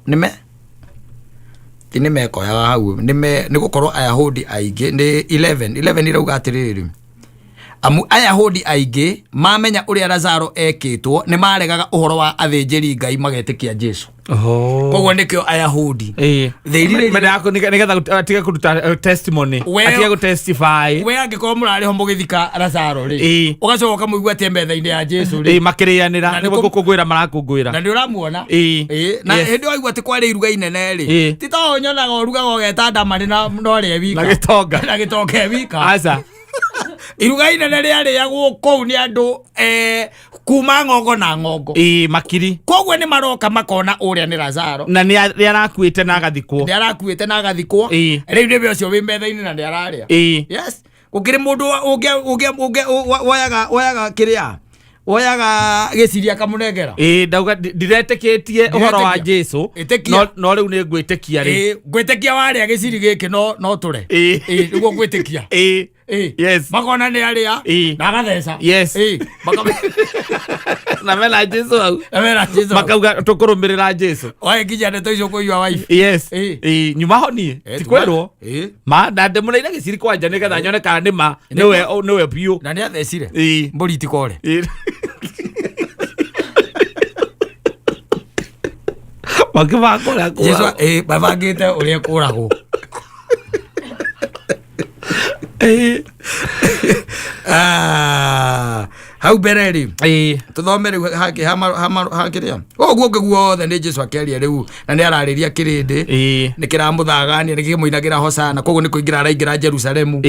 Speaker 1: nĩme, ti nĩmekoyaga hau, nĩme, nĩ gũkorwo Ayahudi aingĩ, nĩ 11, 11 irauga atĩrĩrĩ, amu Ayahudi aingĩ mamenya ũrĩa Lazaro ekĩtwo, nĩ maregaga ũhoro wa athĩnjĩri Ngai magetĩkia Jesu. Koguo nĩkĩo Ayahudi. They really
Speaker 2: Mendaga nĩgetha atige kũruta testimony. Atige gũ-testify.
Speaker 1: We angĩkorwo mũrarĩ ho mũgĩthika Lazaro rĩ, ũgacoka ũkamũigua atĩ metha-inĩ ya Jesu rĩ.
Speaker 2: Makĩrĩanĩra,
Speaker 1: Na nĩ
Speaker 2: nĩguo gũkũngũĩra marakũngũĩra.
Speaker 1: Na nĩ ũramuona. Na hĩndĩ waigua atĩ kwarĩ iruga inene rĩ, ti ta ũnyonaga ũrugaga ũgeta ndama na ũrĩa wika.
Speaker 2: Na gĩtonga.
Speaker 1: Na gĩtonga e wika.
Speaker 2: Aca.
Speaker 1: Iruga inene rĩarĩagwo kũu nĩ andũ kuma ng'ongo na ng'ongo.
Speaker 2: Makiri.
Speaker 1: Koguo nĩ maroka makona ũrĩa nĩ Lazaro.
Speaker 2: Na nĩ arakuĩte na agathikwo.
Speaker 1: Nĩ arakuĩte na agathikwo. Rĩu nĩwe ũcio wĩ metha-inĩ na nĩ ararĩa. Yes. Gũkĩrĩ mũndũ woyaga kĩrĩa? Woyaga gĩciria akamũnengera.
Speaker 2: Ndauga ndiretĩkĩtie ũhoro wa
Speaker 1: Ndiretĩkia.
Speaker 2: Jesu.
Speaker 1: Ĩtĩkia.
Speaker 2: No rĩu nĩ ngwĩtĩkia rĩ.
Speaker 1: Ngwĩtĩkia warĩa gĩciri gĩkĩ no tũre. Nĩguo ngwĩtĩkia.
Speaker 2: Yes.
Speaker 1: Makona nĩ arĩa na agatheca.
Speaker 2: Yes. Na mena Jesu hau.
Speaker 1: Na mena Jesu hau.
Speaker 2: Makauga tũkũrũmĩrĩra Jesu.
Speaker 1: Oe nginya ndeto icio kũigua wife.
Speaker 2: Yes. Nyuma ho niĩ. Ti kwĩrwo. Ma, na ndĩmũneire gĩciri kwanja nĩgetha nyone kana nĩ ma. Nĩwe biũ.
Speaker 1: Na nĩ athecire. Mbũri itikore.
Speaker 2: Makĩbanga ũrĩa
Speaker 1: Jesu,
Speaker 2: kũragwo.
Speaker 1: mabangĩte ũrĩa kũragwo. Hau mbere rĩ, tũthome rĩu hangĩ hakĩrĩa ũguo ũngĩ guothe nĩ Jesu akĩaria rĩu, na nĩ ararĩria kĩrĩndĩ, nĩ kĩramũthagania, nĩ kĩmũinagĩra hosana, koguo nĩ kũingĩra araingĩra Jerusalemu.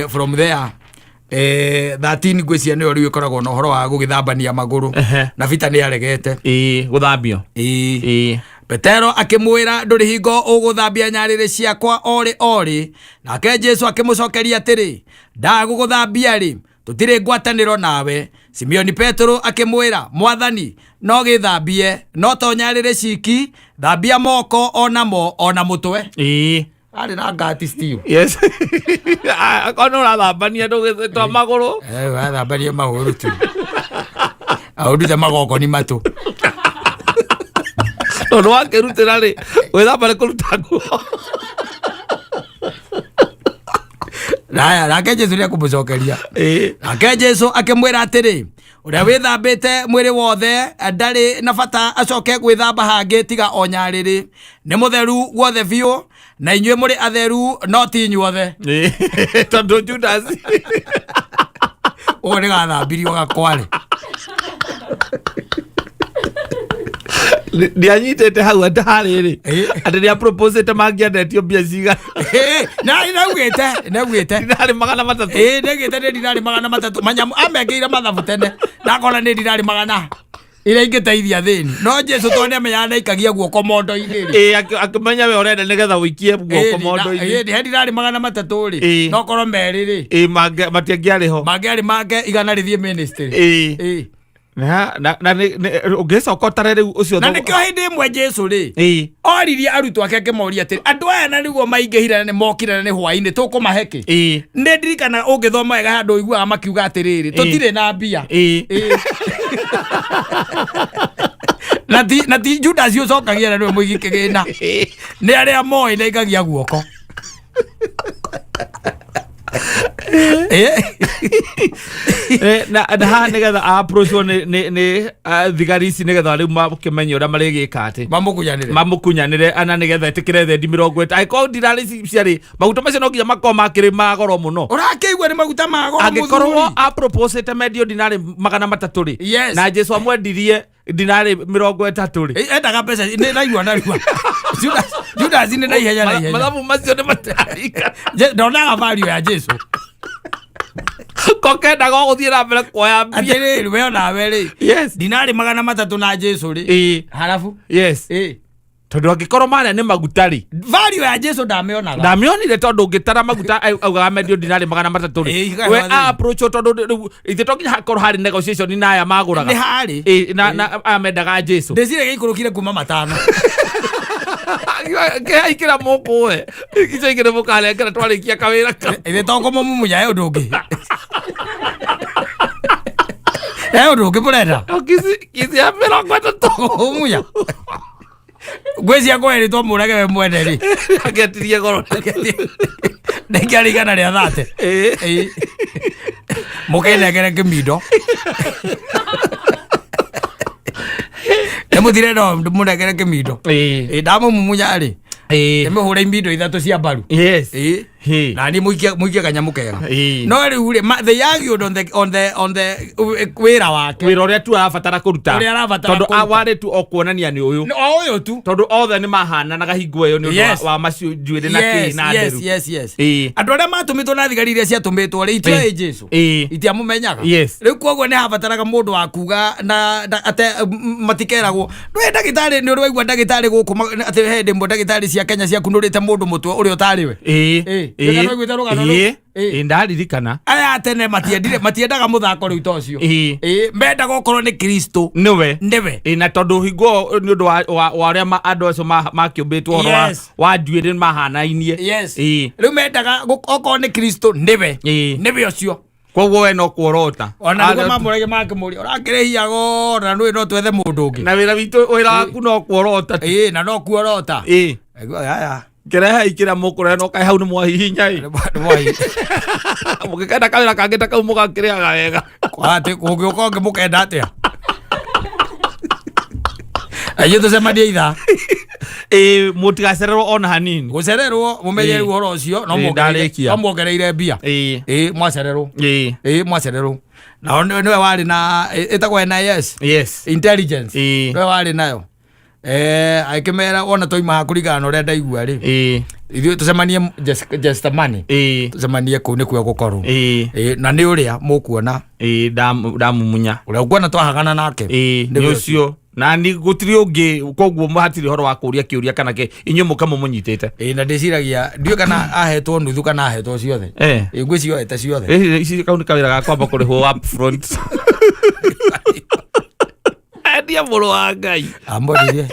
Speaker 1: From there 13 ngwĩciria nĩyo rĩu ĩkoragwo na ũhoro wa gũgĩthambania magũrũ. Na Peter nĩ aregete.
Speaker 2: Gũthambio.
Speaker 1: Petero akĩmwĩra, ndũrĩ hingo ũgũthambia nyarĩrĩ ciakwa orĩ orĩ. Nake Jesu akĩmũcokeria atĩrĩ, ndagũgũthambia rĩ, tũtirĩ ngwatanĩro nawe. Simeoni Petero akĩmwĩra, Mwathani, no gĩthambie, no to nyarĩrĩ ciki, thambia moko onamo ona mũtwe. Arĩ na ngati Steve.
Speaker 2: Yes, akorwo nĩ ũrathambania ndũgĩtwa magũrũ.
Speaker 1: Wathambania magũrũ tu, aũndute magoko ni matũ.
Speaker 2: Tondũ wakĩrutĩra rĩ, gwĩthamba nĩ kũruta nguo.
Speaker 1: Naya, nake Jesu nĩ ekũmũcokeria. Nake Jesu akĩmwĩra atĩrĩ, ũrĩa wĩthambĩte mwĩrĩ wothe ndarĩ na bata acoke gwĩthamba hangĩ tiga o nyarĩrĩ, nĩ mũtheru guothe biũ, na inyuĩ mũrĩ atheru, no ti inyuothe.
Speaker 2: Tondũ Judas
Speaker 1: Ũguo nĩ gathambirio gakware.
Speaker 2: Ndianyitĩte hau atĩ harĩrĩ atĩ nĩ aproposĩte mangĩandetio mbia cigana.
Speaker 1: Na naugĩte naugĩte
Speaker 2: Dinarĩ 300.
Speaker 1: Ĩĩ, ndaugĩte nĩ dinarĩ 300, manyamu amekĩire mathabu tene ndakona nĩ dinarĩ magana iria ingĩteithia thĩni, no Jesu tondũ nĩamenyaga nĩaikagia guoko mondo-inĩ rĩ.
Speaker 2: Akĩmenya we ũrenda nĩgetha ũikie guoko mondo-inĩ.
Speaker 1: Ĩĩ, he dinarĩ 300 rĩ, no korwo merĩ rĩ,
Speaker 2: Matiangĩarĩ ho.
Speaker 1: Mangĩarĩ make 100 rĩthiĩ ministry.
Speaker 2: Na ũngĩcoka ũtare rĩu ũcio
Speaker 1: Na nĩkĩo hĩndĩ ĩmwe Jesu rĩ, oririe arutwo ake akĩmoria atĩrĩ, andũ aya na nĩguo maingĩhire na nĩ mokire na nĩ hwainĩ, tũkũmahe kĩ? Nĩ ndirikana ũngĩthoma wega handũ ũiguaga makiuga atĩrĩrĩ, tũtirĩ na mbia. Na ti Judas ũcokagia na nĩwe mũigi kĩgĩna, nĩ arĩa moĩ na ikagia guoko.
Speaker 2: Na haha nĩgetha approachwo nĩ thigari ici nĩgetha rĩu makĩmenye ũrĩa marĩgĩka atĩ
Speaker 1: Mamũkunyanĩre.
Speaker 2: Mamũkunyanĩre ana nĩgetha ĩtĩkĩre thendi 30, angĩkorwo ndirarĩ ici ciarĩ maguta macio no nginya makorwo makĩrĩ ma goro mũno.
Speaker 1: Ũrakĩigua nĩ maguta ma goro.
Speaker 2: Angĩkorwo
Speaker 1: Mũthuri.
Speaker 2: aproposĩte mendio dinarĩ 300 rĩ, na Jesu amwendirie dinarĩ 30 rĩ,
Speaker 1: Endaga mbeca nĩ naigua narua. Judas nĩ na ihenya na ihenya.
Speaker 2: Mathabu macio nĩ matarika.
Speaker 1: Ndonaga value ya Jesu.
Speaker 2: Ko kendaga o gũthiĩ na mbere kuoya mbia.
Speaker 1: Atĩrĩrĩ, we onawe rĩ, dinarĩ 300 na Jesu rĩ, harabu
Speaker 2: Tondũ angĩkorwo marĩa nĩ maguta rĩ,
Speaker 1: Value ya Jesu ndamĩonaga.
Speaker 2: Ndamĩonire tondũ ũngĩtara maguta augaga mendio dinarĩ 300 rĩ,
Speaker 1: Ĩĩ,
Speaker 2: we
Speaker 1: igathĩ.
Speaker 2: approach tondũ rĩu ithe to nginya hakorwo harĩ negotiation na aya magũraga.
Speaker 1: Nĩ harĩ.
Speaker 2: Na aya mendaga Jesu.
Speaker 1: Ndĩciragia gĩikũrũkire kuma 5.
Speaker 2: Kĩhaikĩra mũkũwe icio ingĩ nĩ mũkanengera twarĩkia kawĩra kau.
Speaker 1: Ithe to kũmũmumunya, he ũndũ ũngĩ, he ũndũ ũngĩ mũrenda?
Speaker 2: No kici ya 30.
Speaker 1: Kũmumunya ngwĩcia kwerĩ twamũrage we mwene rĩ.
Speaker 2: Angĩetirie goro.
Speaker 1: Nĩkĩarĩ 130. Mũkĩnengere kĩmindo nĩ mũthire, no mũnengere kĩmindo. Ndamũmumunya rĩ, ndĩmũhũre imindo ithatũ cia mbaru. Na niĩ mũikie kanyamũ kega. No rĩu rĩ, they argued on the wĩra wake.
Speaker 2: Wĩra ũrĩa tu arabatara kũruta.
Speaker 1: Ũrĩa arabatara
Speaker 2: Tondũ
Speaker 1: kũruta.
Speaker 2: warĩ tu o kuonania nĩ ũyũ.
Speaker 1: O ũyũ tu.
Speaker 2: Tondũ othe nĩ mahananaga hingo ĩyo nĩ ũndũ wa macio njuĩrĩ na kĩ na nderu.
Speaker 1: Andũ arĩa matũmĩtwo na thigari iria ciatũmĩtwo rĩ, itioĩ Jesu. Itiamũmenyaga. Rĩu koguo nĩ habataraga mũndũ wa kuga na ate matikeragwo ndũĩ ndagĩtarĩ nĩ ũrĩ waigua ndagĩtarĩ gũkũ atĩ he hĩndĩ ĩmwe ndagĩtarĩ cia Kenya ciakunũrĩte mũndũ mũtwe ũrĩa ũtarĩ we. Nĩ waiguĩte rũgano rũu?
Speaker 2: Ndaririkana.
Speaker 1: Aya a tene matiendire, matiendaga mũthako rĩu ta ũcio. Mendaga okorwo nĩ Kristo
Speaker 2: nĩwe.
Speaker 1: Nĩwe.
Speaker 2: Na tondũ hingo ĩyo nĩ ũndũ wa ũrĩa andũ acio makĩũmbĩtwo ũhoro wa njuĩrĩ mahanainie.
Speaker 1: Rĩu mendaga okorwo nĩ Kristo nĩwe. Nĩwe ũcio.
Speaker 2: Koguo we no kuorota.
Speaker 1: Ona nĩguo mamũragia makĩmũria, ũrakĩrĩhia goro na nũĩ no twethe mũndũ ũngĩ.
Speaker 2: Na wĩra witũ, wĩra waku no kuorota tu.
Speaker 1: Ĩĩ, na no kuorota. Aigua, aya.
Speaker 2: Kĩrehe ikĩra mũkũrehe no kaĩ hau nĩ mwahihinya ĩ. Mũngĩkenda kawĩra kangĩ ta kau mũgakĩrĩhaga wega.
Speaker 1: Atĩ kũngĩũka ũngĩ mũkenda atĩa? Aithuĩ tũcemanie ithaa.
Speaker 2: Ĩĩ, mũtigacererwo ona hanini.
Speaker 1: Gũcererwo mũmenye
Speaker 2: Ĩĩ.
Speaker 1: rĩu ũhoro ũcio no
Speaker 2: Ĩĩ,
Speaker 1: muongereire
Speaker 2: ndarĩkia.
Speaker 1: no muongereire mbia.
Speaker 2: Ĩĩ.
Speaker 1: Ĩĩ, mwacererwo.
Speaker 2: Ĩĩ.
Speaker 1: Ĩĩ, mwacererwo nao nĩwe warĩ na ĩtagwo NIS
Speaker 2: Yes.
Speaker 1: intelligence.
Speaker 2: Ĩĩ.
Speaker 1: Nĩwe warĩ nayo, agĩkĩmera wona twaima haha kũringana na ũrĩa ndaigua rĩ,
Speaker 2: Ĩĩ.
Speaker 1: ithuĩ tũcemanie Gethsemane.
Speaker 2: Ĩĩ.
Speaker 1: Tũcemanie kũu nĩkuo gũkorwo.
Speaker 2: Ĩĩ.
Speaker 1: Ĩĩ, na nĩ ũrĩa mũkuona.
Speaker 2: Ĩĩ, ndamumunya.
Speaker 1: Ũrĩa ũkuona twahagana nake.
Speaker 2: Ĩĩ, nĩ
Speaker 1: Nĩwe.
Speaker 2: Ũcio na ni gũtirĩ ũngĩ, koguo hatirĩ ũhoro wa kũũria kĩũria kana kĩ inyuĩ mũka mũmũnyitĩte.
Speaker 1: Ĩĩ, na ndĩciragia ndiũĩ kana ahetwo nuthu kana ahetwo ciothe. Ĩĩ, ngwĩcioete ciothe.
Speaker 2: Ĩĩ, ici kau nĩ kawĩra ga kwamba kũrĩhwo up front, endia mũrũ wa Ngai.
Speaker 1: Amwendire.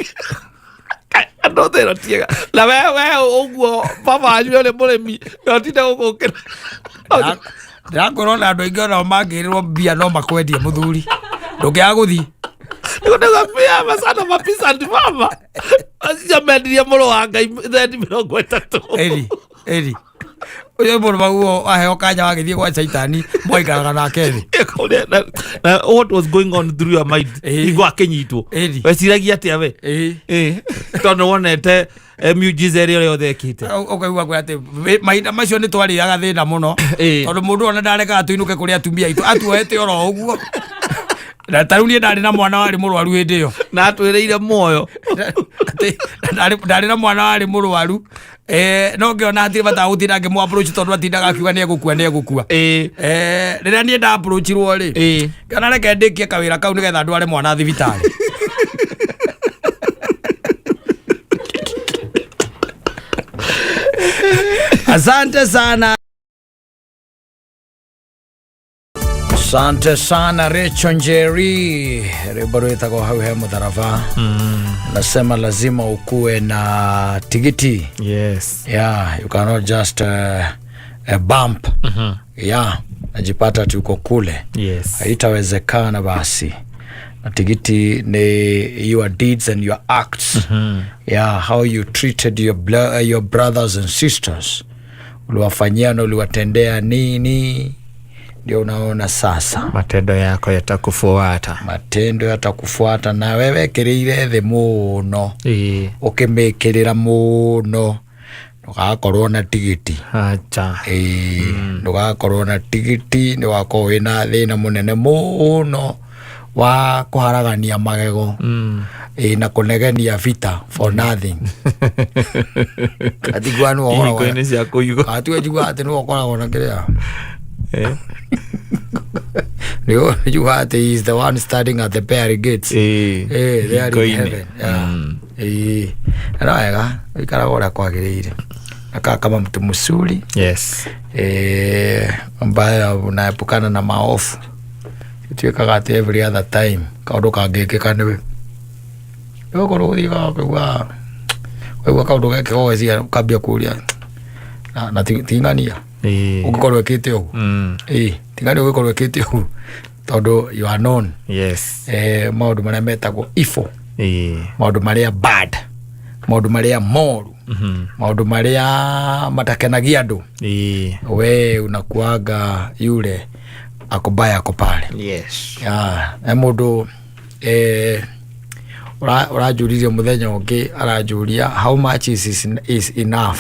Speaker 2: Andũ othe ĩno tiega na we ũguo baba wanyu ũrĩ mũrĩmi na ũtinde gũkũkĩra.
Speaker 1: Ndĩrakwĩra ona andũ aingĩ onao mangĩrĩrwo mbia no makwendie mũthuri ndũngĩaga gũthiĩ.
Speaker 2: Nĩgũtĩa sana mapisani baba acio mendirie mũrũ wa Ngai thendi 30.
Speaker 1: Ĩri ĩri ũcio mũndũ maguo aheo kanya wagĩthiĩ gwa caitani mwaikaraga nake thĩ.
Speaker 2: Na what was going on through your mind?
Speaker 1: Ĩĩ.
Speaker 2: Hingo akĩnyitwo
Speaker 1: Ĩri.
Speaker 2: weciragia atĩa we?
Speaker 1: Ĩĩ.
Speaker 2: Ĩĩ, tondũ wonete miujiza ĩrĩa yothe ekĩte.
Speaker 1: Ũkaigua kwĩ atĩ mahinda macio nĩ twarĩaga thĩna mũno.
Speaker 2: Ĩĩ.
Speaker 1: Tondũ mũndũ ona ndarekaga tũinũke kũrĩ atumia aitũ atuoete oro ũguo, na ta rĩu niĩ ndarĩ na mwana warĩ mũrwaru hĩndĩ ĩyo.
Speaker 2: Na atwĩrĩire muoyo.
Speaker 1: Atĩ ndarĩ na mwana warĩ mũrwaru, no ngĩona hatirĩ bata wa gũtinda ngĩmũ approach tondũ atindaga akiuga nĩ egũkua, nĩ egũkua.
Speaker 2: Ĩĩ.
Speaker 1: Rĩrĩa niĩ nda approachirwo rĩ, ngĩona reke ndĩkie kawĩra kau nĩgetha ndware mwana thibitarĩ. Asante sana. Asante sana Rachel Njeri, rwimbo rwĩtagwo hau he mũtharaba. Nasema lazima ukuwe na tigiti. Yeah, you cannot just bump. Yeah, najipata tuko kule. Haitawezekana basi. Na tigiti ni your deeds and your acts. Yeah, how you treated your brothers and sisters, uliwafanyia na uliwatendea nini, ndio unaona sasa.
Speaker 2: Matendo yako yatakufuata.
Speaker 1: Matendo yatakufuata na wewe kĩrĩire thĩ mũno.
Speaker 2: Ĩĩ.
Speaker 1: Ũkĩmĩkĩrĩra mũno ndũgakorwo na tigiti.
Speaker 2: Acha.
Speaker 1: Ĩĩ, ndũgakorwo na tigiti, nĩ wakorwo wĩna thĩna mũnene mũno wa kũharagania magego. Ĩĩ, na kũnegenia vita for nothing. Katigua nĩwe ũkoragwo
Speaker 2: Ihingo-inĩ cia kũigwo.
Speaker 1: Katigua njiguaga atĩ nĩwe ũkoragwo na kĩrĩa nĩwe njiguaga atĩ he is the one standing at the pearly gates. They are in
Speaker 2: Ihingo-inĩ.
Speaker 1: heaven. Yeah. Na no wega ũikaraga ũrĩa kwagĩrĩire nakaa kama mtu mzuri. Ambaye unaepukana na maofu, ituĩkaga atĩ every other time kaũndũ kangĩkĩka nĩwe nĩgũkorwo ũthiaga ũkaigua waigua kaũndũ gekĩka ũgeciria ũkambia kũria na ting'ania ũngĩkorwo ĩkĩte ũguo. Ĩĩ, ting'ania ũngĩkorwo ĩkĩte ũguo tondũ you are known. Maũndũ marĩa metagwo evil, maũndũ marĩa bad, maũndũ marĩa moru, maũndũ marĩa matakenagia andũ, we unakuaga yule akobaya ako pale. Yeah, he mũndũ ũranjũririe mũthenya ũngĩ, aranjũria how much is enough.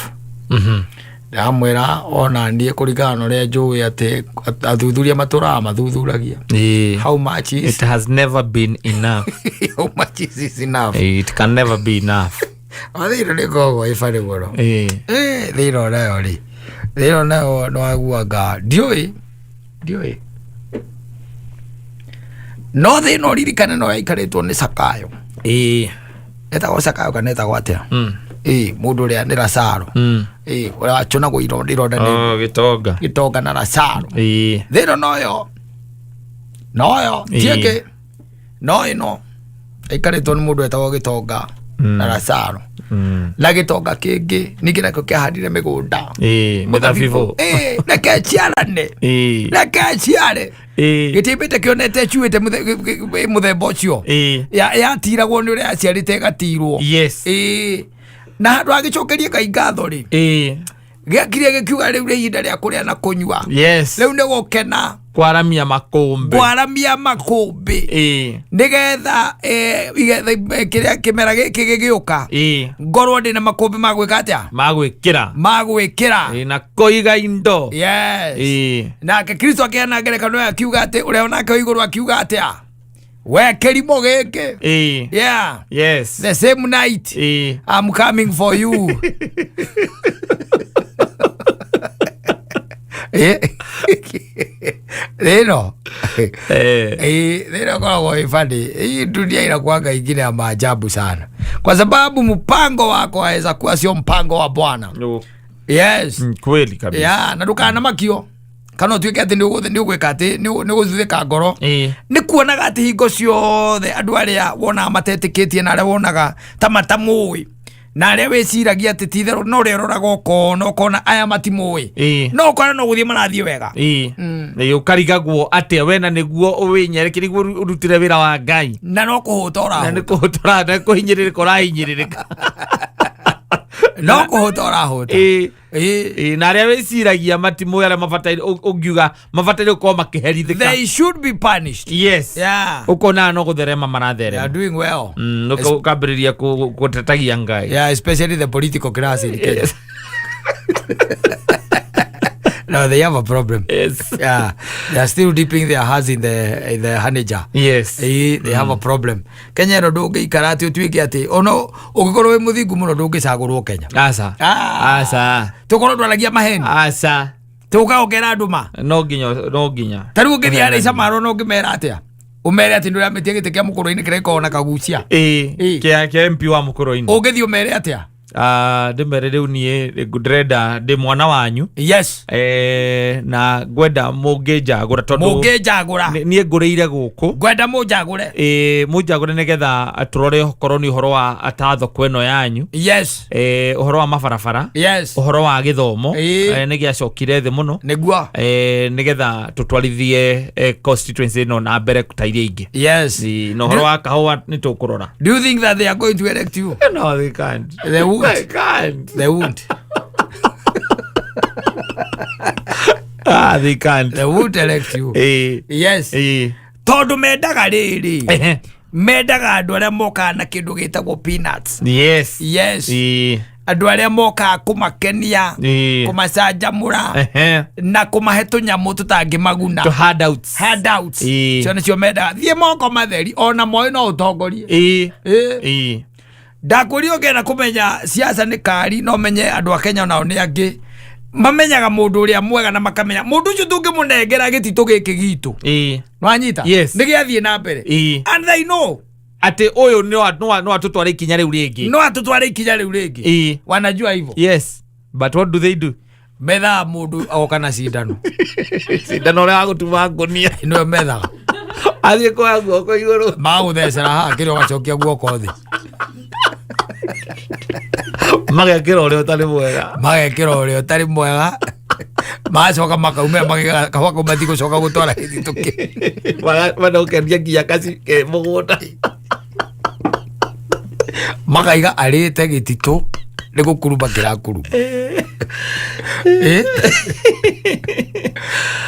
Speaker 1: Ndamwĩra ona niĩ kũringana na ũrĩa njũĩ atĩ athuthuria matũraga mathuthuragia how much is
Speaker 2: It has never been enough.
Speaker 1: How much is enough.
Speaker 2: It can never be enough.
Speaker 1: Thĩna nĩ koragwo ĩbarĩ mũno. Thĩna onayo rĩ, thĩna onayo nĩwaiguaga ndiũĩ no thĩna ũririkane no yaikarĩtwo nĩ Sakayo. Etagwo Sakayo kana etagwo atĩa? Ĩĩ, mũndũ ũrĩa nĩ Lazaro. Ĩĩ, ũrĩa wacũnagwo ironda ironda nĩ
Speaker 2: Oh, gĩtonga.
Speaker 1: gĩtonga na Lazaro. Thĩna noyo noyo tiĩngĩ no ĩno ĩikarĩtwo nĩ mũndũ wetagwo gĩtonga na Lazaro. Na gĩtonga kĩngĩ ningĩ nakĩo kĩahandire mĩgũnda
Speaker 2: Mĩthabibũ.
Speaker 1: Ĩĩ, reke ciarane, reke ciare. Gĩtimbĩte kĩonete cuĩte mũthemba ũcio. Yatiragwo nĩ ũrĩa yaciarĩte ĩgatirwo. Ĩĩ, na handũ agĩcokerie Ngai ngatho rĩ, Gĩakire gĩkiuga rĩu nĩ ihinda rĩa kũrĩa na kũnyua.
Speaker 2: Yes.
Speaker 1: Rĩu nĩ gũkena.
Speaker 2: Kwaramia makũmbĩ.
Speaker 1: Kwaramia makũmbĩ. Nĩgetha igetha kĩrĩa kĩmera gĩkĩ gĩgĩũka. Ngorwo ndĩna makũmbĩ ma gwĩka atĩa?
Speaker 2: Ma gwĩkĩra.
Speaker 1: Ma gwĩkĩra.
Speaker 2: Na kũiga indo.
Speaker 1: Yes. Nake Kristo akĩheana ngerekano ĩyo akiuga atĩ ũrĩa onake wĩ igũrũ akiuga atĩa? We kĩrimũ gĩkĩ. Yeah.
Speaker 2: Yes.
Speaker 1: The same night. I'm coming for you. Rĩno. Rĩno koragwo ĩ funny. Hii dunia inakuanga ingine ya maajabu sana, kwa sababu mpango wako waweza kuwa sio mpango wa Bwana.
Speaker 2: No.
Speaker 1: Yes.
Speaker 2: Kweli kabisa.
Speaker 1: Yeah, na ndũkanamakio kana ũtuĩke atĩ nĩ ũgwĩka atĩ nĩ ũgũthuthĩka ngoro. Nĩ kuonaga atĩ hingo ciothe andũ arĩa wonaga matetĩkĩtie na arĩa wonaga ta matamũĩ na arĩa wĩciragia atĩ ti itherũ no ũrĩa ũroraga ũkona ũkona aya matimũĩ, no ũkona no gũthiĩ marathiĩ wega.
Speaker 2: Ũkarigagwo atĩa wena nĩguo wĩnyereke nĩguo ũrutire wĩra wa Ngai
Speaker 1: na no kũhũta
Speaker 2: na nĩ
Speaker 1: ũrahũta.
Speaker 2: kũhũta na kũhinyĩrĩrĩka ũrahinyĩrĩrĩka.
Speaker 1: No kũhũta ũrahũta.
Speaker 2: Na arĩa wĩciragia matimũĩ arĩa mabataire ũngiuga mabataire gũkorwo makĩherithĩka.
Speaker 1: They should be punished.
Speaker 2: Yes.
Speaker 1: Yeah.
Speaker 2: Ũkona no gũtherema
Speaker 1: They are
Speaker 2: maratherema.
Speaker 1: doing well.
Speaker 2: Ũkambĩrĩria gũtetagia Ngai.
Speaker 1: Yeah, especially the political class in Kenya.
Speaker 2: Yes.
Speaker 1: No, they have a problem.
Speaker 2: Yes.
Speaker 1: Yeah, they are still dipping their hands in the honey jar.
Speaker 2: Yes.
Speaker 1: They have a problem. Kenya ĩno ndũngĩikara atĩ ũtuĩke atĩ ona ũngĩkorwo wĩ mũthingu mũno ndũngĩcagũrwo Kenya.
Speaker 2: Aca. Aca.
Speaker 1: Tũkorwo twaragia maheni.
Speaker 2: Aca.
Speaker 1: Tũka ũkera andũ ma.
Speaker 2: No nginya no nginya.
Speaker 1: Ta rĩu ũngĩthiĩ harĩa Isamaro no ũngĩmera atĩa? Ũmere atĩ nĩũramĩtia gĩtĩ kĩa mũkũrũ-inĩ kĩrĩa gĩkoragwo na kagucia.
Speaker 2: Kĩa MP wa mũkũrũ-inĩ.
Speaker 1: Ũngĩthiĩ ũmere atĩa?
Speaker 2: Ndĩmere rĩu niĩ ndĩrenda ndĩ mwana wanyu.
Speaker 1: Yes.
Speaker 2: Na ngwenda mũngĩnjagũra tondũ
Speaker 1: Mũngĩnjagũra.
Speaker 2: Niĩ ngũrĩire gũkũ.
Speaker 1: Ngwenda mũnjagũre.
Speaker 2: Mũnjagũre nĩgetha tũrore okorwo nĩ ũhoro wa ta thoko ĩno yanyu.
Speaker 1: Yes.
Speaker 2: Ũhoro wa mabarabara.
Speaker 1: Yes.
Speaker 2: Ũhoro wa gĩthomo. Nĩ gĩacokire thĩ mũno.
Speaker 1: Nĩguo.
Speaker 2: Nĩgetha tũtwarithie constituency ĩno na mbere ta iria ingĩ.
Speaker 1: Yes.
Speaker 2: Na ũhoro wa kahũa nĩ tũkũrora.
Speaker 1: Do you think that they are going to elect you?
Speaker 2: No, they can't.
Speaker 1: They won't.
Speaker 2: They can't.
Speaker 1: They won't.
Speaker 2: They can't.
Speaker 1: They won't elect you. Yes. Tondũ mendaga rĩrĩ. Mendaga andũ arĩa mokaga na kĩndũ gĩtagwo peanuts.
Speaker 2: Yes.
Speaker 1: Yes. Andũ arĩa mokaga kũmakenia, kũmacanjamũra, na kũmahe tũnyamũ tũtangĩmaguna.
Speaker 2: To handouts.
Speaker 1: Handouts. Cio nĩcio mendaga. Thiĩ moko matheri ona moĩ no ũtongorie. Ndakũria ũngĩenda kũmenya siasa nĩ kari no menye andũ a Kenya nao nĩ angĩ. Mamenyaga mũndũ ũrĩa mwega na makamenya mũndũ ũcio tũngĩmũnengera gĩtitũ gĩkĩ gitũ. Nĩwanyita?
Speaker 2: Yes.
Speaker 1: Nĩgĩathiĩ na mbere. And they know.
Speaker 2: Atĩ ũyũ no atũtware ikinya rĩu rĩngĩ.
Speaker 1: No atũtware ikinya rĩu rĩngĩ. Wanajua hivyo.
Speaker 2: Yes. But what do they do?
Speaker 1: Methaga mũndũ agoka na cindano.
Speaker 2: Cindano ũrĩa wa gũtuma ngũnia.
Speaker 1: Nĩwe methaga.
Speaker 2: Athiĩ kuoya guoko igũrũ.
Speaker 1: Magũthecera haha kĩrĩa ũgacokia guoko thĩ.
Speaker 2: Magekĩra ũrĩa ũtarĩ mwega.
Speaker 1: Magekĩra ũrĩa ũtarĩ mwega. Magacoka makaumĩra magĩka kahũa kau matigũcoka gũtwara gĩthitũ kĩu.
Speaker 2: Manokeria nginya kaci ke mũgũnda.
Speaker 1: Makaiga arĩte gĩtitũ nĩ gũkurumba kĩrakurumba.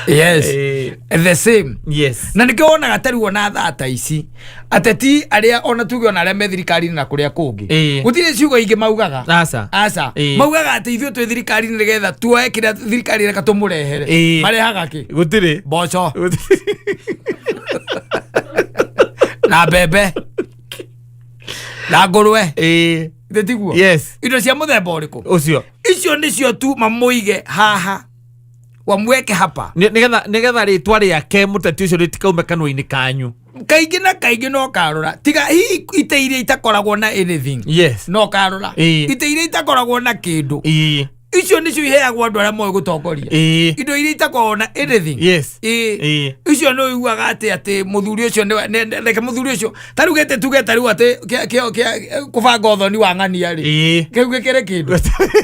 Speaker 1: Yes. The same.
Speaker 2: Yes.
Speaker 1: Na nĩkĩo wonaga ta rĩu ona thaa ta ici ateti arĩa ona tuge ona arĩa me thirikari-inĩ na kũrĩa kũngĩ gũtirĩ ciugo ingĩ maugaga.
Speaker 2: Aca.
Speaker 1: Aca. Maugaga atĩ ithuĩ twĩ thirikari-inĩ nĩgetha tuoe kĩrĩa thirikari ĩreka tũmũrehere. Marehaga kĩ?
Speaker 2: Gũtirĩ.
Speaker 1: Mboco. Na mbembe. Na ngũrwe. Ithe tiguo?
Speaker 2: Yes.
Speaker 1: Indo cia mũthemba ũrĩkũ?
Speaker 2: Ũcio.
Speaker 1: Icio nĩcio tu mamũige haha. Wamweke hapa.
Speaker 2: Nĩgetha rĩtwa rĩake mũteti ũcio rĩtikaume kanua-inĩ kanyu.
Speaker 1: Kaingĩ na kaingĩ no karora. Tiga hihi ite iria itakoragwo na anything.
Speaker 2: Yes.
Speaker 1: No karora. Ite iria itakoragwo na kĩndũ. Icio nĩcio iheagwo andũ arĩa moĩ gũtongoria. Indo iria itakoragwo na anything.
Speaker 2: Yes.
Speaker 1: Icio nĩ ũiguaga atĩ mũthuri ũcio nĩ reke mũthuri ũcio. Ta rĩu gĩtĩ tuge ta rĩu atĩ kũbanga ũthoni wa ng'ania rĩ. Kĩu gĩkĩrĩ kĩndũ.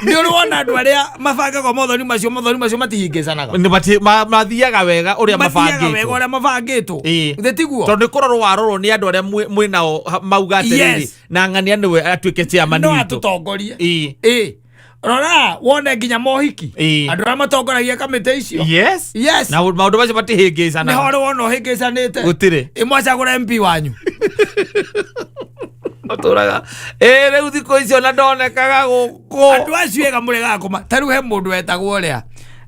Speaker 1: Nĩ ũrĩ wona andũ arĩa mabangaga mothoni macio, mothoni macio matihĩngĩcanaga.
Speaker 2: Nĩ mathiaga wega ũrĩa
Speaker 1: Mathiaga
Speaker 2: mabangĩtwo.
Speaker 1: wega ũrĩa mabangĩtwo. Githĩ tiguo?
Speaker 2: Tondũ nĩ kũrorwo warorwo nĩ andũ arĩa mwĩ nao mauga atĩrĩrĩ,
Speaker 1: Yes.
Speaker 2: na ng'ania nĩwe atuĩke chairman
Speaker 1: No
Speaker 2: witũ.
Speaker 1: atũtongorie. Rora wone nginya mohiki.
Speaker 2: Ĩĩ.
Speaker 1: Andũ arĩa matongoragia kamĩtĩ icio.
Speaker 2: Yes.
Speaker 1: Yes.
Speaker 2: Na maũndũ macio
Speaker 1: nĩ
Speaker 2: matihĩngĩcanaga.
Speaker 1: horĩ wona ũhĩngĩcanĩte.
Speaker 2: Gũtirĩ.
Speaker 1: Ĩmwacagũra MP wanyu.
Speaker 2: Matũraga ĩ rĩu thikũ icio na ndonekaga gũkũ.
Speaker 1: Andũ acio ega mũregaga kũma ta rĩu he mũndũ etagwo ũrĩa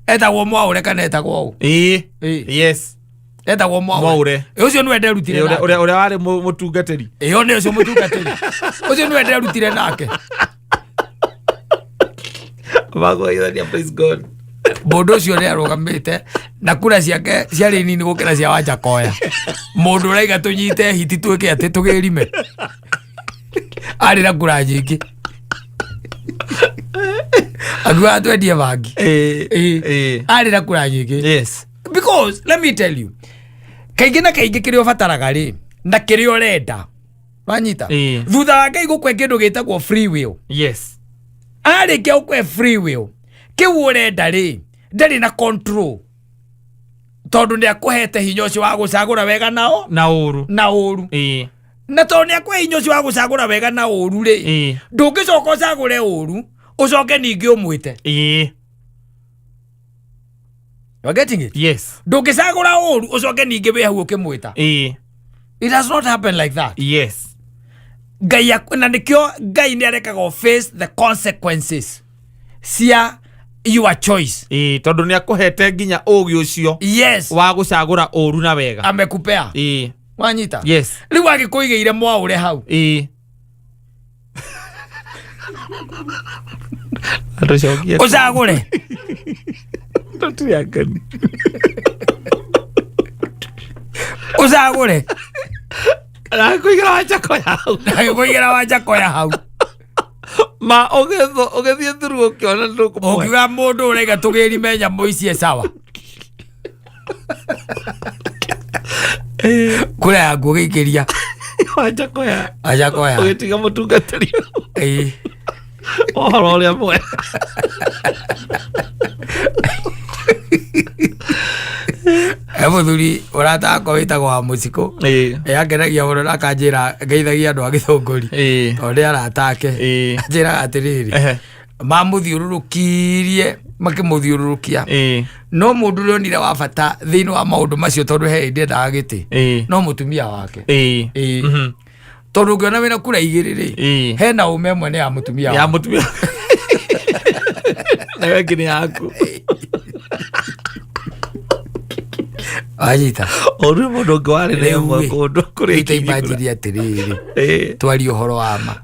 Speaker 1: etagwo Mwaũre kana etagwo ũ?
Speaker 2: Ĩĩ.
Speaker 1: Ĩĩ.
Speaker 2: Yes.
Speaker 1: Etagwo Mwaũre.
Speaker 2: Mwaũre.
Speaker 1: Ĩ, ũcio nĩwe nderutire
Speaker 2: Ũrĩa
Speaker 1: nake.
Speaker 2: ũrĩa warĩ mũtungatĩri.
Speaker 1: Ĩyo nĩ ũcio mũtungatĩri ũcio nĩwe nderutire nake.
Speaker 2: Magwaithania, praise God.
Speaker 1: Mũndũ ũcio nĩ arũgamĩte na kura ciake ciarĩ nini gũkĩra cia Wanjakoya. Mũndũ ũraiga tũnyite hiti twĩke atĩ tũgĩrime arĩ na kura nyingĩ akiuga twendie bangi.
Speaker 2: Ĩĩ.
Speaker 1: Ĩĩ.
Speaker 2: Ĩĩ.
Speaker 1: Arĩ na kura nyingĩ.
Speaker 2: Yes.
Speaker 1: Because let me tell you, kaingĩ na kaingĩ kĩrĩa ũbataraga rĩ na kĩrĩa ũrenda wanyita.
Speaker 2: Ĩĩ.
Speaker 1: Thutha wa Ngai gũkwe kĩndũ gĩtagwo free will.
Speaker 2: Yes.
Speaker 1: Arĩkia gũkwe free will, kĩu ũrenda rĩ ndarĩ na control tondũ nĩ akũhete hinya ũcio wa gũcagũra wega nao
Speaker 2: na ũru.
Speaker 1: Na ũru.
Speaker 2: Ĩĩ.
Speaker 1: Na tondũ nĩ akũhe hinya ũcio wa gũcagũra wega na ũru rĩ,
Speaker 2: Ĩĩ.
Speaker 1: ndũngĩcoka ũcagũre ũru ũcoke ningĩ ũmwĩte.
Speaker 2: Ĩĩ.
Speaker 1: You are getting it?
Speaker 2: Yes.
Speaker 1: Ndũngĩcagũra ũru ũcoke ningĩ wĩ hau ũkĩmwĩta.
Speaker 2: Ĩĩ.
Speaker 1: It does not happen like that.
Speaker 2: Yes.
Speaker 1: Ngai na nĩkĩo Ngai nĩ arekaga ũ face the consequences cia your choice.
Speaker 2: Ĩĩ, tondũ nĩ akũhete nginya ũgĩ ũcio
Speaker 1: Yes.
Speaker 2: wa gũcagũra ũru na wega.
Speaker 1: Amekupea.
Speaker 2: Ĩĩ.
Speaker 1: Wanyita.
Speaker 2: Yes.
Speaker 1: Rĩu agĩkũigĩire Mwaũre hau.
Speaker 2: Ĩĩ. Andũcokie.
Speaker 1: Ũcagũre.
Speaker 2: Tũtirĩ akeni.
Speaker 1: Ũcagũre.
Speaker 2: Akũigĩra Wanjakoya hau.
Speaker 1: Agĩkũigĩra Wanjakoya hau.
Speaker 2: Ma ũgĩthiĩ through ũkĩona ndũkũmũhe.
Speaker 1: Ũkiuga mũndũ ũraiga tũgĩrime nyamũ ici e sawa. Kura yaku ũgĩikĩria
Speaker 2: Wanjakoya.
Speaker 1: Wanjakoya.
Speaker 2: Ũgĩtiga mũtungatĩri.
Speaker 1: Ĩĩ.
Speaker 2: Ũhoro ũrĩa mwega.
Speaker 1: He mũthuri ũrata wakwa wĩtagwo wa Mũcikũ.
Speaker 2: Ĩĩ.
Speaker 1: Ĩ, angenagia mũno na akanjĩra ngeithagia andũ a Gĩthũngũri.
Speaker 2: Ĩĩ.
Speaker 1: Tondũ nĩ arata ake.
Speaker 2: Ĩĩ.
Speaker 1: Anjĩraga atĩrĩrĩ, mamũthiũrũrũkirie makĩmũthiũrũrũkia,
Speaker 2: Ĩĩ.
Speaker 1: no mũndũ ũrĩa onire wa bata thĩinĩ wa maũndũ macio, tondũ he hĩndĩ endaga gĩtĩ, no mũtumia wake.
Speaker 2: Ĩĩ.
Speaker 1: Ĩĩ. Tondũ ũngĩona wĩna kura igĩrĩ rĩ, hena ũme ĩmwe nĩ ya mũtumia
Speaker 2: ya
Speaker 1: wake.
Speaker 2: Mũtumia nayo ĩngĩ nĩ yaku.
Speaker 1: Wanyita.
Speaker 2: Ũru nĩ mũndũ ũngĩ warĩ na
Speaker 1: Rĩu
Speaker 2: ĩmwe
Speaker 1: ĩ,
Speaker 2: kũndũ kũrĩa
Speaker 1: rĩu ta
Speaker 2: ingĩ kura.
Speaker 1: imagine atĩrĩrĩ, twarie ũhoro wa ma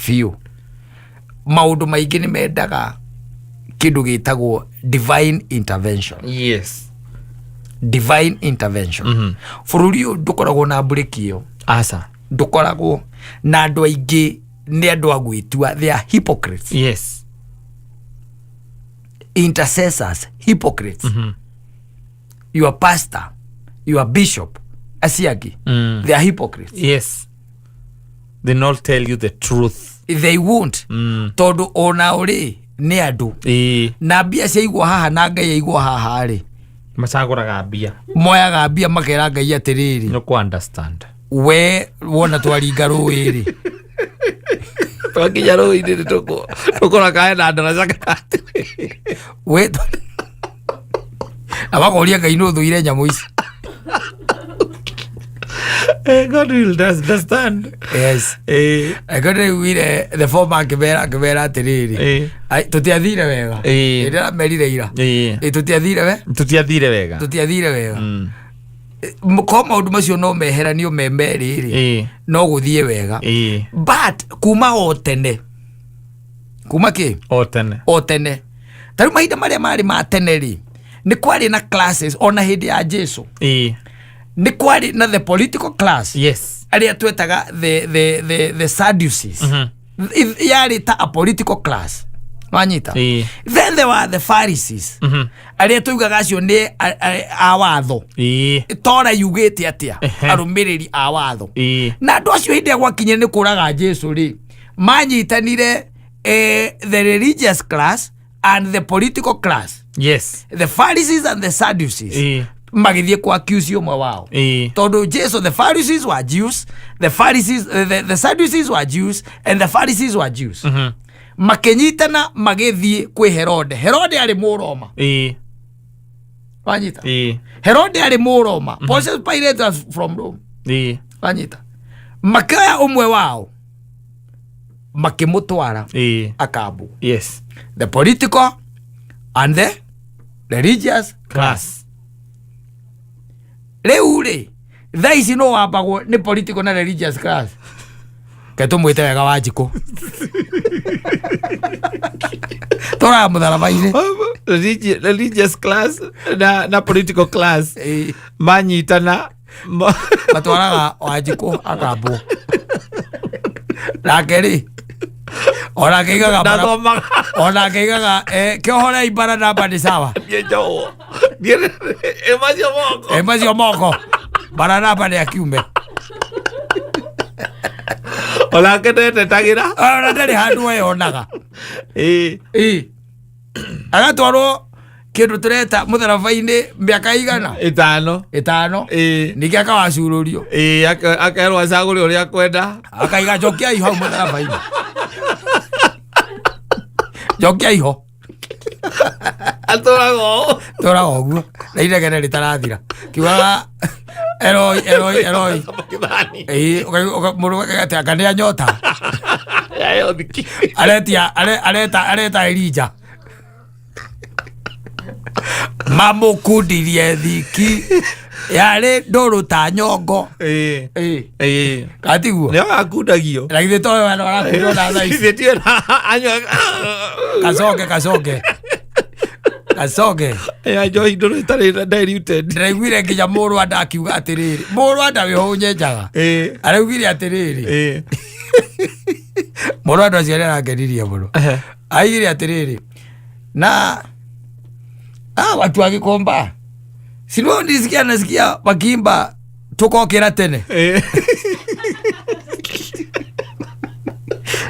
Speaker 1: biũ, maũndũ maingĩ nĩ mendaga kĩndũ gĩtagwo divine intervention.
Speaker 2: Yes.
Speaker 1: Divine intervention. Bũrũri ũyũ ndũkoragwo na mburĩki ĩyo.
Speaker 2: Aca.
Speaker 1: Ndũkoragwo na andũ aingĩ nĩ andũ a gwĩtua, they are hypocrites.
Speaker 2: Yes.
Speaker 1: Intercessors, hypocrites. Your pastor, your bishop, acio angĩ, they are hypocrites.
Speaker 2: Yes, they not tell you the truth.
Speaker 1: They won't, tondũ onao rĩ nĩ andũ na mbia ciaigwo haha na Ngai aigwo haha rĩ,
Speaker 2: macagũraga mbia.
Speaker 1: Moyaga mbia makera Ngai atĩrĩrĩ,
Speaker 2: Nĩ kũ understand.
Speaker 1: We wona twaringa rũĩ rĩ,
Speaker 2: Twakinya rũĩ-inĩ nĩ tũkora kae na ndaraca gatagatĩ.
Speaker 1: We na makoria Ngai nĩ ũthũire nyamũ ici.
Speaker 2: God will understand.
Speaker 1: Yes. Angĩkorwo ndĩraiguire the former akĩmera atĩrĩrĩ, "Ai, tũtiathire wega." Ndĩramerire ira. Tũtiathire we
Speaker 2: Tũtiathire wega.
Speaker 1: Tũtiathire wega. Ko maũndũ macio no meheranio me merĩ rĩ, no gũthiĩ wega. But kuma o tene, kuma kĩ?
Speaker 2: O tene.
Speaker 1: O tene, ta rĩu mahinda marĩa marĩ ma tene rĩ, nĩ kwarĩ na classes. Ona hĩndĩ ya Jesu nĩ kwarĩ na the political class, arĩa twetaga the Sadducees. Yarĩ ta a political class, wanyita? Then there were the Pharisees, arĩa tuigaga acio nĩ a watho. Tora yugĩte atĩa? Arũmĩrĩri a watho. Na andũ acio hĩndĩ ĩrĩa gwakinyire nĩ kũraga Jesu rĩ, manyitanire, the religious class and the political class, the Pharisees and the Sadducees, magĩthiĩ kwa accuse ũmwe wao, tondũ Jesu, the Pharisees were Jews, the Sadducees were Jews and the Pharisees were Jews. Makĩnyitana magĩthiĩ kwĩ Herode. Herode arĩ Mũroma. Wanyita? Herode arĩ Mũroma. Pontius Pilate was from Rome. Wanyita? Makĩoya ũmwe wao makĩmũtwara akambwo.
Speaker 2: Yes.
Speaker 1: The political and the religious
Speaker 2: class.
Speaker 1: Rĩu rĩ, thaa ici no wambagwo nĩ political na religious class. Ke tũmwĩte wega Wanjikũ. Tũraga mũtharaba-inĩ.
Speaker 2: Religious class na political class manyitana.
Speaker 1: Matwaraga Wanjikũ akambwo. Nake rĩ, onake aigaga
Speaker 2: Ndathomaga.
Speaker 1: Onake aigaga, kĩohorei Baranaba nĩ sawa.
Speaker 2: Niĩ njohwo. Niĩ macio moko.
Speaker 1: Macio moko. Baranaba nĩ akiume.
Speaker 2: Onake ndetetagĩra.
Speaker 1: Ona ndarĩ handũ eyonaga. Agatwarwo kĩndũ tũreta mũtharaba-inĩ mĩaka igana?
Speaker 2: 5.
Speaker 1: 5. Ningĩ akawacurũrio.
Speaker 2: Akerwo acagũre ũrĩa akwenda.
Speaker 1: Akaiga njokiai hau mũtharaba-inĩ. Njokiai ho.
Speaker 2: Atũraga ũũ.
Speaker 1: Tũraga ũguo. Na inegene rĩtarathira. Kiugaga Eloi, Eloi, Eloi.
Speaker 2: Kĩthani.
Speaker 1: Mũndũ atĩ anga nĩ anyota.
Speaker 2: Yayo thiki.
Speaker 1: Aretia, areta, areta Elijah. Mamũkundirie thiki yarĩ ndũrũ ta nyongo. Katiguo?
Speaker 2: Nĩ agakundagio.
Speaker 1: Na githĩ to we arakundwo na thaa ici?
Speaker 2: Githĩ tiwe na anyua.
Speaker 1: Kacoke, kacoke. Kacoke.
Speaker 2: Ya njohi ndũrũ ĩtarĩ diluted.
Speaker 1: Ndĩraiguire nginya Mũrwanda akiuga atĩrĩrĩ. Mũrwanda wĩho ũnyenjaga. Araugire atĩrĩrĩ. Mũrwanda ũcio nĩ arangenirie mũno. Aigire atĩrĩrĩ. Na watu wa Gikomba. Sinua nisikia nasikia wakiimba tukokera tene.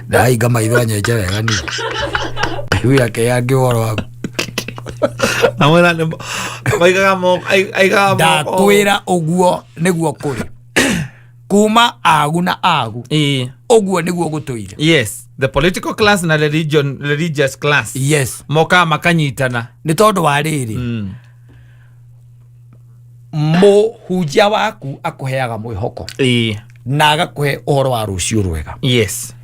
Speaker 1: Ndahinga maitho anyenje wega niĩ. Wira ke yangĩ ũhoro waku.
Speaker 2: Amwĩra nĩ maigaga moko, aigaga moko.
Speaker 1: Ndakwĩra ũguo nĩguo kũrĩ. Kuma agu na agu. Ũguo nĩguo gũtũire.
Speaker 2: Yes, the political class na religious class.
Speaker 1: Yes.
Speaker 2: Mokaga makanyitana.
Speaker 1: Nĩ tondũ wa rĩrĩ. Mũhunjia waku akũheaga mwĩhoko. Na agakũhe ũhoro wa rũciũ rwega.
Speaker 2: Yes.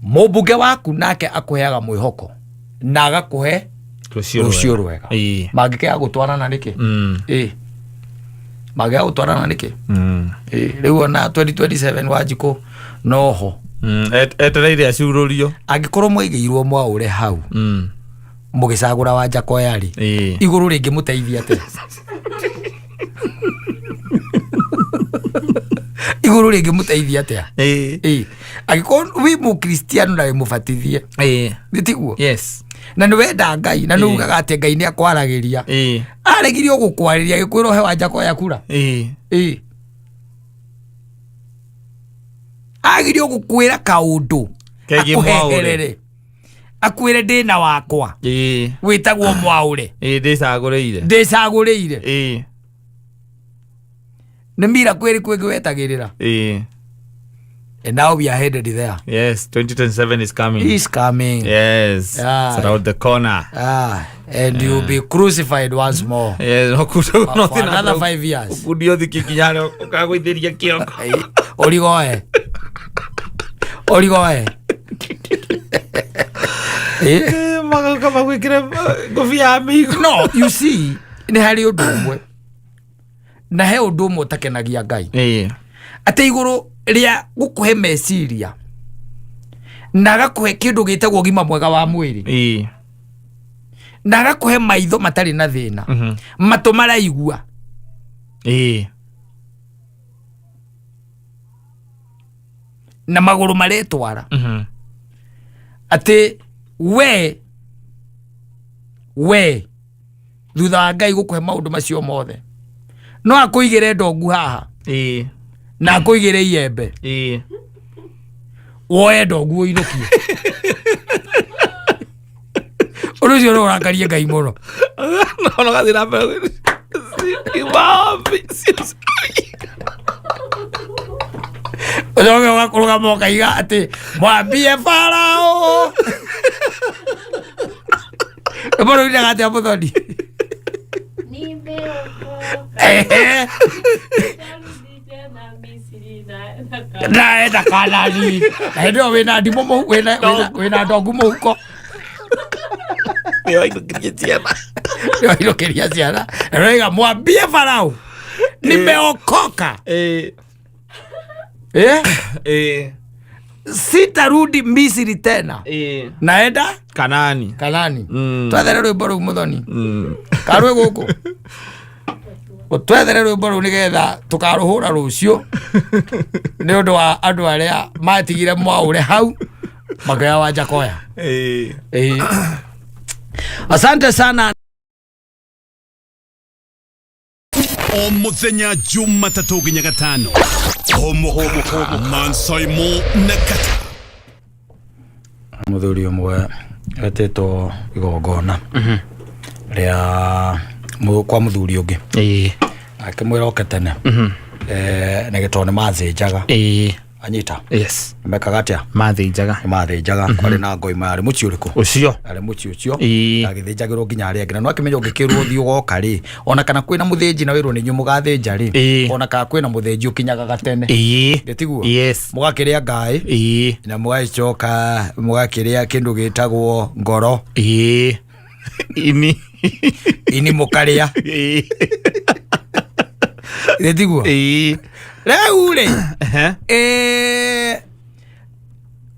Speaker 1: Mũmbunge waku nake akũheaga mwĩhoko na agakũhe
Speaker 2: Rũciũ
Speaker 1: rũciũ rwega. Mangĩkĩaga gũtwarana nĩkĩ? Mangĩaga gũtwarana nĩkĩ? Rĩu ona 2027 Wanjikũ noho.
Speaker 2: Etereire acurũrio.
Speaker 1: Angĩkorwo mwaigĩirwo mwaũre hau. Mũgĩcagũra Wanjakoya rĩ. Igũrũ rĩngĩ mũteithia atĩa? Igũrũ rĩngĩ mũteithia atĩa? Angĩkorwo wĩ mũkristiano na wĩ mũbatithie. Nĩ tiguo?
Speaker 2: Yes.
Speaker 1: Na nĩ wenda Ngai, na nĩ ugaga atĩ Ngai nĩ akwaragĩria. Aregirio gũkwarĩria agĩkwĩra ũhe Wanjakoya kura. Agirio gũkwĩra kaũndũ.
Speaker 2: Kegiĩ mwaũre.
Speaker 1: Akũheherere. Akwĩre ndĩna wakwa. Wĩtagwo mwaũre.
Speaker 2: Ndĩcagũrĩire.
Speaker 1: Ndĩcagũrĩire. Nĩ mira kwĩrĩ kwĩngĩ wetagĩrĩra. And now we are headed there.
Speaker 2: Yes, 2027 is coming.
Speaker 1: It's coming.
Speaker 2: Yes. It's around the corner.
Speaker 1: And you'll be crucified once more.
Speaker 2: Yes, no kudo,
Speaker 1: For
Speaker 2: no
Speaker 1: another 5 years.
Speaker 2: Kudio thiki kinya rĩ, ũkagũithĩria kĩongo.
Speaker 1: Ũrigoe. Ũrigoe.
Speaker 2: Magoka magwĩkĩre ngũbia ya mĩigua.
Speaker 1: No, you see, nĩ harĩ ũndũ ũmwe. Na he ũndũ ũmwe ũtakenagia Ngai. Atĩ igũrũ rĩa gũkũhe meciria na agakũhe kĩndũ gĩtagwo ũgima mwega wa mwĩrĩ. Na agakũhe maitho matarĩ na thĩna. Matũ maraigua. Na magũrũ maretwara. Atĩ we thutha wa Ngai gũkũhe maũndũ macio mothe no akũigĩre ndongu haha. Na akũigĩre iembe. Woe ndongu ũinũkie. Ũndũ ũcio no ũrakarie Ngai mũno.
Speaker 2: No, no gathiĩ na mbere.
Speaker 1: Ũcoke ũgakũrũgama ũkaiga atĩ mwambie Farao. Rwĩmbo rũu inaga atĩa mũthoni?
Speaker 3: Nimeokoka.
Speaker 1: Ehe.
Speaker 3: Nitarudi tena Misri na
Speaker 1: Naenda Kanani. Na hĩndĩ ĩyo wĩna ndimũ wĩna ndongu mũhuko.
Speaker 2: Nĩ wainũkirie ciana.
Speaker 1: Nĩwainũkĩria ciana. Na ũroiga mwambie Farao nimeokoka. Eh? Sitarudi Misri tena. Naenda
Speaker 2: Kanani.
Speaker 1: Kanani. Twethere rwĩmbo rũu mũthoni. Karwĩ gũkũ. Twethere rwĩmbo rũu nĩgetha tũkarũhũra rũciũ nĩ ũndũ wa andũ arĩa matigire mwaũre hau makĩoya wa Njakoya. Asante sana.
Speaker 4: O muthenya Jumatatũ nginya gatano Homoka Mansaimo na Kata.
Speaker 1: Mũthuri ũmwe etĩtwo igongona rĩa kwa mũthuri ũngĩ akĩmwĩra oke tene nĩ gĩtoo nĩ mathĩnjaga. Anyita.
Speaker 2: Yes.
Speaker 1: Mekaga atĩa?
Speaker 2: Mathĩnjaga.
Speaker 1: Nĩ mathĩnjaga. Kwarĩ na ngoima yarĩ mũciĩ ũrĩkũ?
Speaker 2: Ũcio.
Speaker 1: Yarĩ mũciĩ ũcio. Agĩthĩnjagĩrwo nginya arĩa angĩ. Na no akĩmenya ũngĩkĩrwo ũthiĩ ũgoka rĩ, ona kana kwĩna mũthĩnji na wĩrwo nĩ inyuĩ mũgathĩnja rĩ, ona kana kwĩna mũthĩnji ũkinyaga gatene. Gĩtiguo?
Speaker 2: Yes.
Speaker 1: Mũgakĩrĩa ngaĩ. Na mũgagĩcoka mũgakĩrĩa kĩndũ gĩtagwo ngoro.
Speaker 2: Ini.
Speaker 1: Ini mũkarĩa. Gĩtiguo? Rĩu rĩ,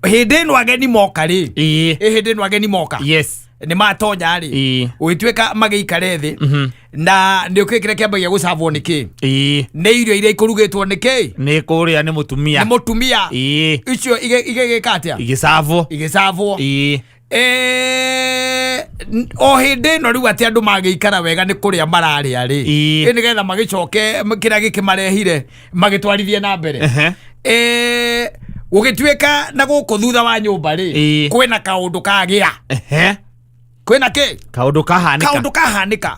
Speaker 1: hĩndĩ ĩno ageni moka rĩ, hĩndĩ ĩno ageni moka.
Speaker 2: Yes.
Speaker 1: Nĩ matonya rĩ, ũgĩtuĩka magĩikare thĩ, na nĩ ũkĩĩ kĩrĩa kĩambagia gũcabwo nĩ kĩ? Nĩ irio iria ikũrugĩtwo nĩ kĩ?
Speaker 2: Nĩ kũrĩa nĩ mũtumia.
Speaker 1: Nĩ mũtumia. Icio igĩgĩka atĩa?
Speaker 2: Igĩcabwo.
Speaker 1: Igĩcabwo. O hĩndĩ ĩno rĩu atĩ andũ magĩikara wega nĩ kũrĩa mararĩa rĩ. Nĩgetha magĩcoke kĩrĩa gĩkĩmarehire magĩtwarithie na mbere. Gũgĩtuĩka na gũkũ thutha wa nyũmba rĩ, kwĩna kaũndũ kagĩa. Kwĩna kĩ?
Speaker 2: Kaũndũ kahanĩka.
Speaker 1: Kaũndũ kahanĩka.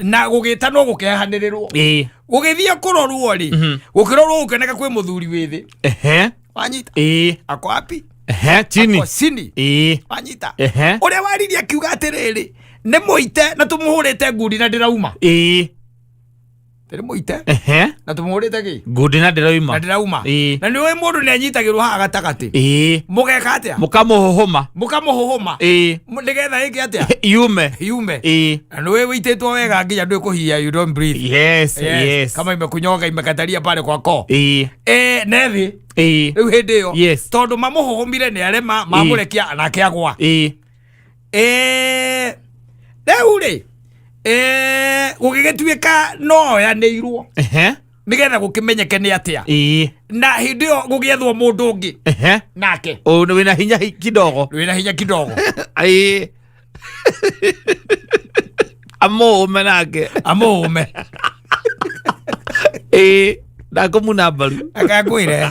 Speaker 1: Na gũgĩtanwo gũkehanĩrĩrwo. Gũgĩthiĩ kũrorwo rĩ, gũkĩrorwo gũkĩoneka kwĩ mũthuri wĩ thĩ. Wanyita? Ako wapi?
Speaker 2: Chini.
Speaker 1: Ako chini. Wanyita? Ũrĩa waririe akiuga atĩrĩrĩ, nĩ mũite na tũmũhũrĩte ngundi na ndĩrauma. Nĩ mũite na tũmũhũrĩte kĩ?
Speaker 2: Ngundi na ndĩrauma.
Speaker 1: Na ndĩrauma. Na nĩ ũĩ mũndũ nĩ anyitagĩrwo haha gatagatĩ. Mũgeka atĩa?
Speaker 2: Mũkamũhũhũma.
Speaker 1: Mũkamũhũhũma. Nĩgetha ĩke atĩa?
Speaker 2: Yume.
Speaker 1: Yume. Na nĩ ũĩ wĩitĩtwo wega nginya ndũĩ kũhihia, you don't breathe.
Speaker 2: Yes, yes.
Speaker 1: Kama imekunyonga imekataria pale kwa koo. Nethi. Rĩu hĩndĩ ĩyo.
Speaker 2: Yes.
Speaker 1: Tondũ mamũhũhũmire nĩ arema, mamũrekia nake agwa. Rĩu rĩ, gũgĩgĩtuĩka no oyanĩirwo. Nĩgetha gũkĩmenyeke nĩ atĩa. Na hĩndĩ ĩyo gũgĩethwo mũndũ ũngĩ. Nake.
Speaker 2: Ũyũ nĩ wĩna hinya kidogo.
Speaker 1: Wĩna hinya kidogo.
Speaker 2: Amũũme nake.
Speaker 1: Amũũme.
Speaker 2: Ndakũmuna mbaru.
Speaker 1: Akakwĩre.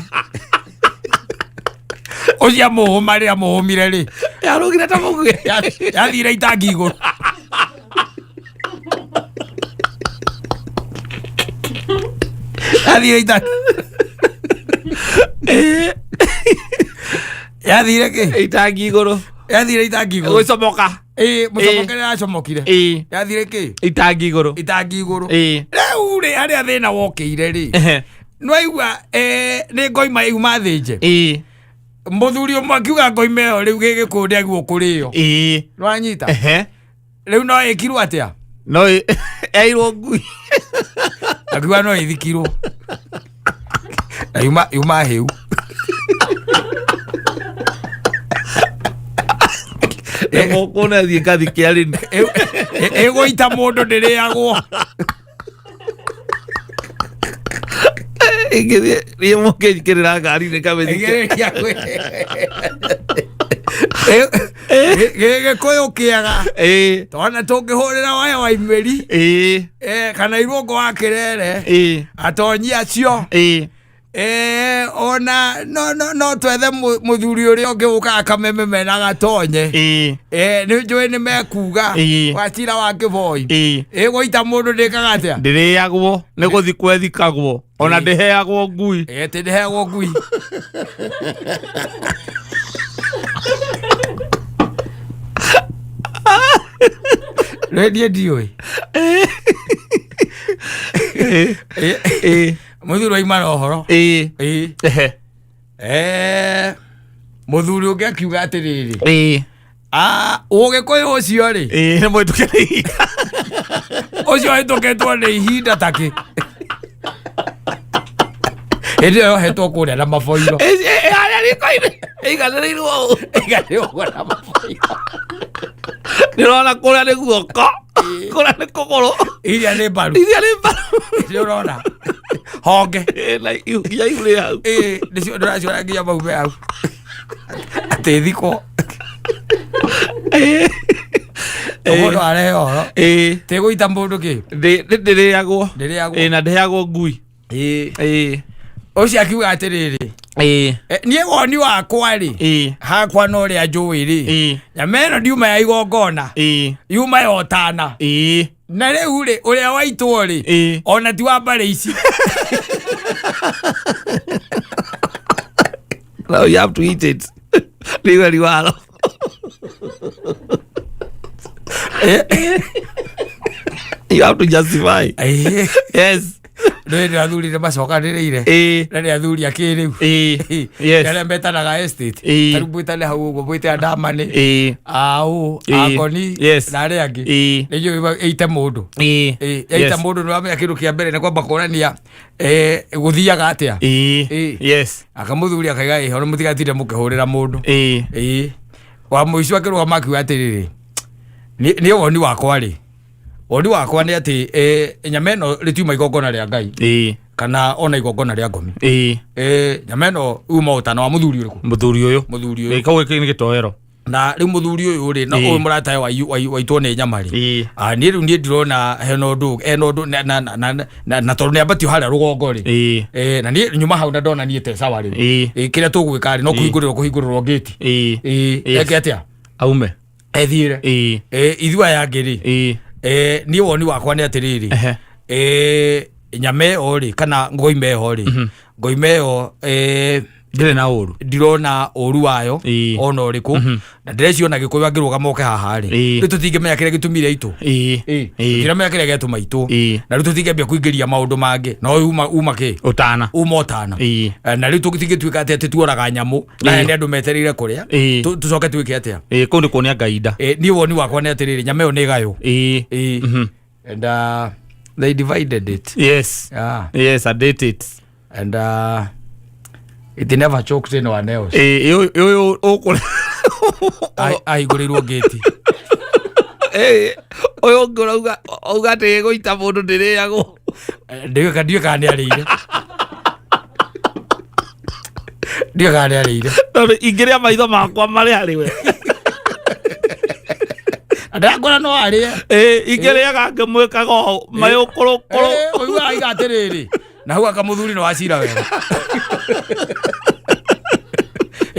Speaker 1: Ũcio amũũma rĩ, amũũmire rĩ.
Speaker 2: Yarũgire ta mũguĩ.
Speaker 1: Yathire itangi igũrũ. Yathire itangi. Yathire kĩ?
Speaker 2: Itangi igũrũ.
Speaker 1: Yathire itangi igũrũ.
Speaker 2: Gũcomoka.
Speaker 1: Mũcomokere yacomokire. Yathire kĩ?
Speaker 2: Itangi igũrũ.
Speaker 1: Itangi igũrũ. Rĩu rĩ, harĩa thĩna wokĩire rĩ. Nĩwaigua, nĩ ngoima yuma thĩnje. Mũthuri ũmwe akiuga ngoima ĩyo rĩu gĩgĩkũyũ ndĩagĩrĩirwo kũrĩo. Nĩwanyita? Rĩu no ĩkirwo atĩa?
Speaker 2: No ĩirwo ngui.
Speaker 1: Akiuga no ĩthikirwo. Na yuma hĩu.
Speaker 2: Nĩmũkuona thiĩ ngathike arĩmi.
Speaker 1: Ĩgũita mũndũ ndĩrĩagwo.
Speaker 2: Ingĩthiĩ niĩ mũkĩnjĩkĩrĩra ngari-inĩ kamĩthike.
Speaker 1: Ĩgereria Gĩkũyũ kĩega. Twana tũngĩhũrĩra waya wa imĩri. Kana irũngo wa kĩrere. Atonyi acio. Ona no twethe mũthuri ũrĩa ũngĩ ũkaga kameme mena gatonye. Nĩ njũĩ nĩ mekuga. Wacira wa kĩboi. Gũita mũndũ ndĩkaga atĩa?
Speaker 2: Ndĩrĩagwo, nĩ gũthikwo ĩthikagwo. Ona ndĩheagwo ngui.
Speaker 1: Ĩtĩ ndĩheagwo ngui. Rwendie ndiũĩ. Mũthuri waima na ũhoro. Ĩĩ. Mũthuri ũngĩ akiuga atĩrĩrĩ, ũgĩkũyũ ũcio rĩ,
Speaker 2: Nĩ mũhĩtũke nĩ ihinda.
Speaker 1: Ũcio hĩtũkĩtwo nĩ ihinda takĩ hĩndĩ ĩyo yohetwo kũrĩa na maboiro.
Speaker 2: Harĩa riko-inĩ ĩiganĩrĩirwo ũũ.
Speaker 1: Ĩiganĩrĩirwo na maboiro.
Speaker 2: Ndĩrona kũrĩa nĩ guoko, kũrĩa nĩ kũgũrũ.
Speaker 1: Iria nĩ mbaru.
Speaker 2: Iria nĩ mbaru.
Speaker 1: Nĩ ũrona honge.
Speaker 2: Na nginya ihu rĩ hau.
Speaker 1: Ĩĩ, nĩcio ndĩraciona nginya mau me hau atĩ thikwo mũndũ arehe ũhoro tĩgũita mũndũ kĩ.
Speaker 2: Ndĩrĩagwo.
Speaker 1: Ndĩrĩagwo.
Speaker 2: Na ndĩheagwo ngui.
Speaker 1: Ĩĩ. Ũcio akiuga atĩrĩrĩ, niĩ woni wakwa rĩ, hakwa na ũrĩa njũĩ rĩ, nyama ĩno ndiuma ya igongona, yuma ya ũtana. Na rĩu rĩ, ũrĩa waitwo rĩ, ona ti wa mbarĩ ici.
Speaker 2: Now you have to eat it. Liwe liwalo. You have to justify. Yes.
Speaker 1: Ndũĩ nĩ athuri nĩ macokanĩrĩire na nĩ athuri a kĩrĩu arĩa metanaga estate. Tarĩu mwĩtane hau ũguo, mwĩte andamani, aũ, angoni na arĩa angĩ. Nĩ ĩite mũndũ. Yaita mũndũ, nĩ wamenya kĩndũ kĩa mbere nĩ kwamba kũrania gũthiaga atĩa. Akamũthuri akaiga ĩ ona mũtigatinde mũkĩhũrĩra mũndũ. Ĩĩ, wa mũico akĩrũgama akiuga atĩrĩrĩ, niĩ woni wakwa rĩ, woni wakwa nĩ atĩ nyama ĩno rĩtiuma igongona rĩa Ngai kana ona igongona rĩa ngomi. Nyama ĩno uma ũtana wa mũthuri ũrĩkũ?
Speaker 2: Mũthuri ũyũ.
Speaker 1: Mũthuri ũyũ.
Speaker 2: Kau gĩkĩ nĩ gĩtoero.
Speaker 1: Na rĩu mũthuri ũyũ rĩ, na ũyũ mũratawe waitwo nĩ nyama rĩ, niĩ rĩu niĩ ndirona hena ũndũ, hena ũndũ na tondũ nĩ ambatio harĩa rũgongo rĩ, na niĩ nyuma hau na ndona niĩ te sawa rĩ. Kĩrĩa tũgwĩka rĩ, no kũhingũrĩrwo ngĩti. Eke atĩa?
Speaker 2: Aume.
Speaker 1: Ethiĩre. Ithuĩ aya angĩ rĩ, niĩ woni wakwa nĩ atĩrĩrĩ, nyama ĩyo rĩ, kana ngoima ĩyo rĩ, ngoima ĩyo
Speaker 2: Ndĩrĩ na ũru.
Speaker 1: Ndirona ũru wayo ona ũrĩkũ, na ndĩreciona Gĩkũyũ angĩrũgama oke haha rĩ, rĩu tũtingĩmenya kĩrĩa gĩtũmire itũ. Tũtiramenya kĩrĩa gĩatũma itũ. Na rĩu tũtingĩambia kũingĩria maũndũ mangĩ, no uma kĩ?
Speaker 2: Ũtana.
Speaker 1: Uma ũtana. Na rĩu tũtingĩtuĩka atĩ tuoraga nyamũ na nĩ andũ metereire kũrĩa, tũcoke twĩke atĩa?
Speaker 2: Kũu nĩ kuonia Ngai nda.
Speaker 1: Niĩ woni wakwa nĩ atĩrĩrĩ, nyama ĩyo nĩ gayũ. And they divided it. Yeah.
Speaker 2: Yes, I did it.
Speaker 1: And it never choked anyone else.
Speaker 2: Ũyũ ũyũ ũkũrĩa.
Speaker 1: Ahingũrĩirwo ngĩti.
Speaker 2: Ũyũ ũngĩ ũrauga auga atĩ gũita mũndũ ndĩrĩagwo.
Speaker 1: Ndiũĩ kana nĩ arĩire, ndiũĩ kana nĩ arĩire.
Speaker 2: Tondũ ingĩrĩa maitho makwa marĩ harĩ we.
Speaker 1: Ndakora no arĩe.
Speaker 2: Ingĩrĩaga ngĩmwĩkaga ũũ mayũkũrũkũrũ.
Speaker 1: Ũiguaga aiga atĩrĩrĩ, na hau akamũthuri no wacira wega.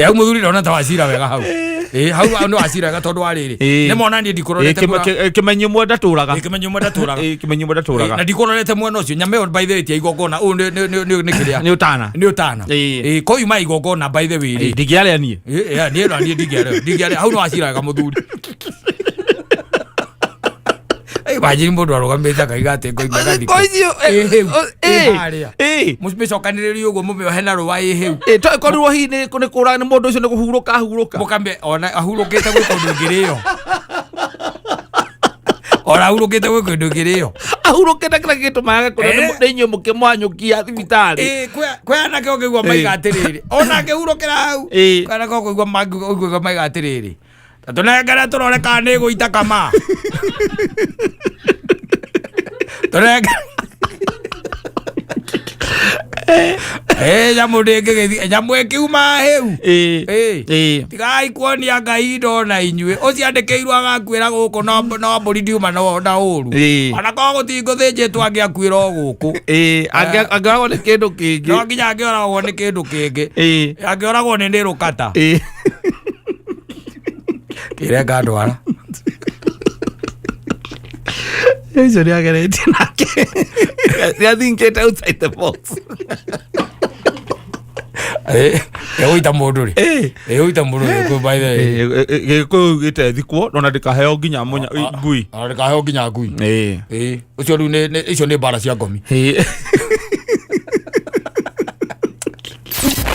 Speaker 1: Hau mũthuri ndona ta wacira wega hau. Hau nĩ wacira wega tondũ wa rĩrĩ, nĩ mona niĩ ndikũrorete
Speaker 2: Kĩmenyi ũmwe ndatũraga.
Speaker 1: Kĩmenyi ũmwe ndatũraga.
Speaker 2: Kĩmenyi ũmwe ndatũraga.
Speaker 1: Na ndikũrorete mwena ũcio. Nyama ĩyo by the way ti ya igongona, ũyũ nĩ kĩrĩa?
Speaker 2: Nĩ ũtana.
Speaker 1: Nĩ ũtana. Ko yuma igongona by the way rĩ,
Speaker 2: Ndingĩarĩa niĩ.
Speaker 1: Niĩ na niĩ ndingĩarĩa hau no wacira wega mũthuri. Imagine mũndũ arũgamĩte akaiga atĩ ngoima ĩgathikwo.
Speaker 2: Ngo icio,
Speaker 1: Ĩ hau, ĩ harĩa. Mĩcokanĩrĩrio ũguo mũmĩohe na rũa ĩ hau.
Speaker 2: Korirwo hihi nĩ kũra nĩ mũndũ ũcio nĩ kũhurũka ahurũka.
Speaker 1: Mũkambe ona ahurũkĩte gwĩ kũndũ ĩngĩrĩo, ona ahurũkĩte gwĩ kũndũ ĩngĩrĩo.
Speaker 2: Ahurũkĩte kĩrĩa gĩtũmaga kũrĩa nĩ inyuĩ mũkĩmwanyũkia thibitarĩ.
Speaker 1: Kwĩ anake ũngĩigua maiga atĩrĩrĩ, ona angĩhurũkĩra hau, kwĩ anake ũkũigua mangĩigua maiga atĩrĩrĩ, ta tũnengere tũrore kana nĩ ĩgũita kama tũnengere. Nyamũ ndĩngĩgĩthiĩ nyamũ ĩkiuma hĩu. Tigai kuonia Ngai indo na inyuĩ ũciandĩkĩirwo agakuĩra gũkũ, no mbũri ndiuma na ũru. Ona korwo gũtingũthĩnjĩtwo angĩakuĩra o gũkũ.
Speaker 2: Angĩoragwo nĩ kĩndũ kĩngĩ.
Speaker 1: No nginya angĩoragwo nĩ kĩndũ kĩngĩ. Angĩoragwo nĩ rũkata. Kĩrenga ndwara.
Speaker 2: Ũcio nĩ ageretie nake nĩ athinkĩte outside the box.
Speaker 1: Ĩgũita mũndũ rĩ.
Speaker 2: Eh.
Speaker 1: Ĩgũita mũndũ rĩ by the way.
Speaker 2: Gĩkũyũ gĩtethikwo ona ndĩkaheo nginya mũnya ngui.
Speaker 1: Ona ndĩkaheo nginya ngui.
Speaker 2: Ĩĩ.
Speaker 1: Ĩĩ, ũcio rĩu icio nĩ mbara cia ngomi.
Speaker 2: Ĩĩ.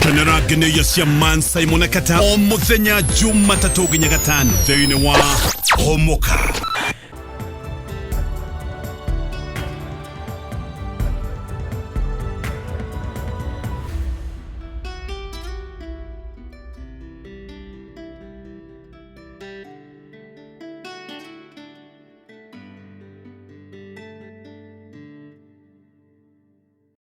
Speaker 4: Kenera ngeneia cia Man Simon na Kata o muthenya Jumatatũ nginya Gatano thĩinĩ wa Homoka.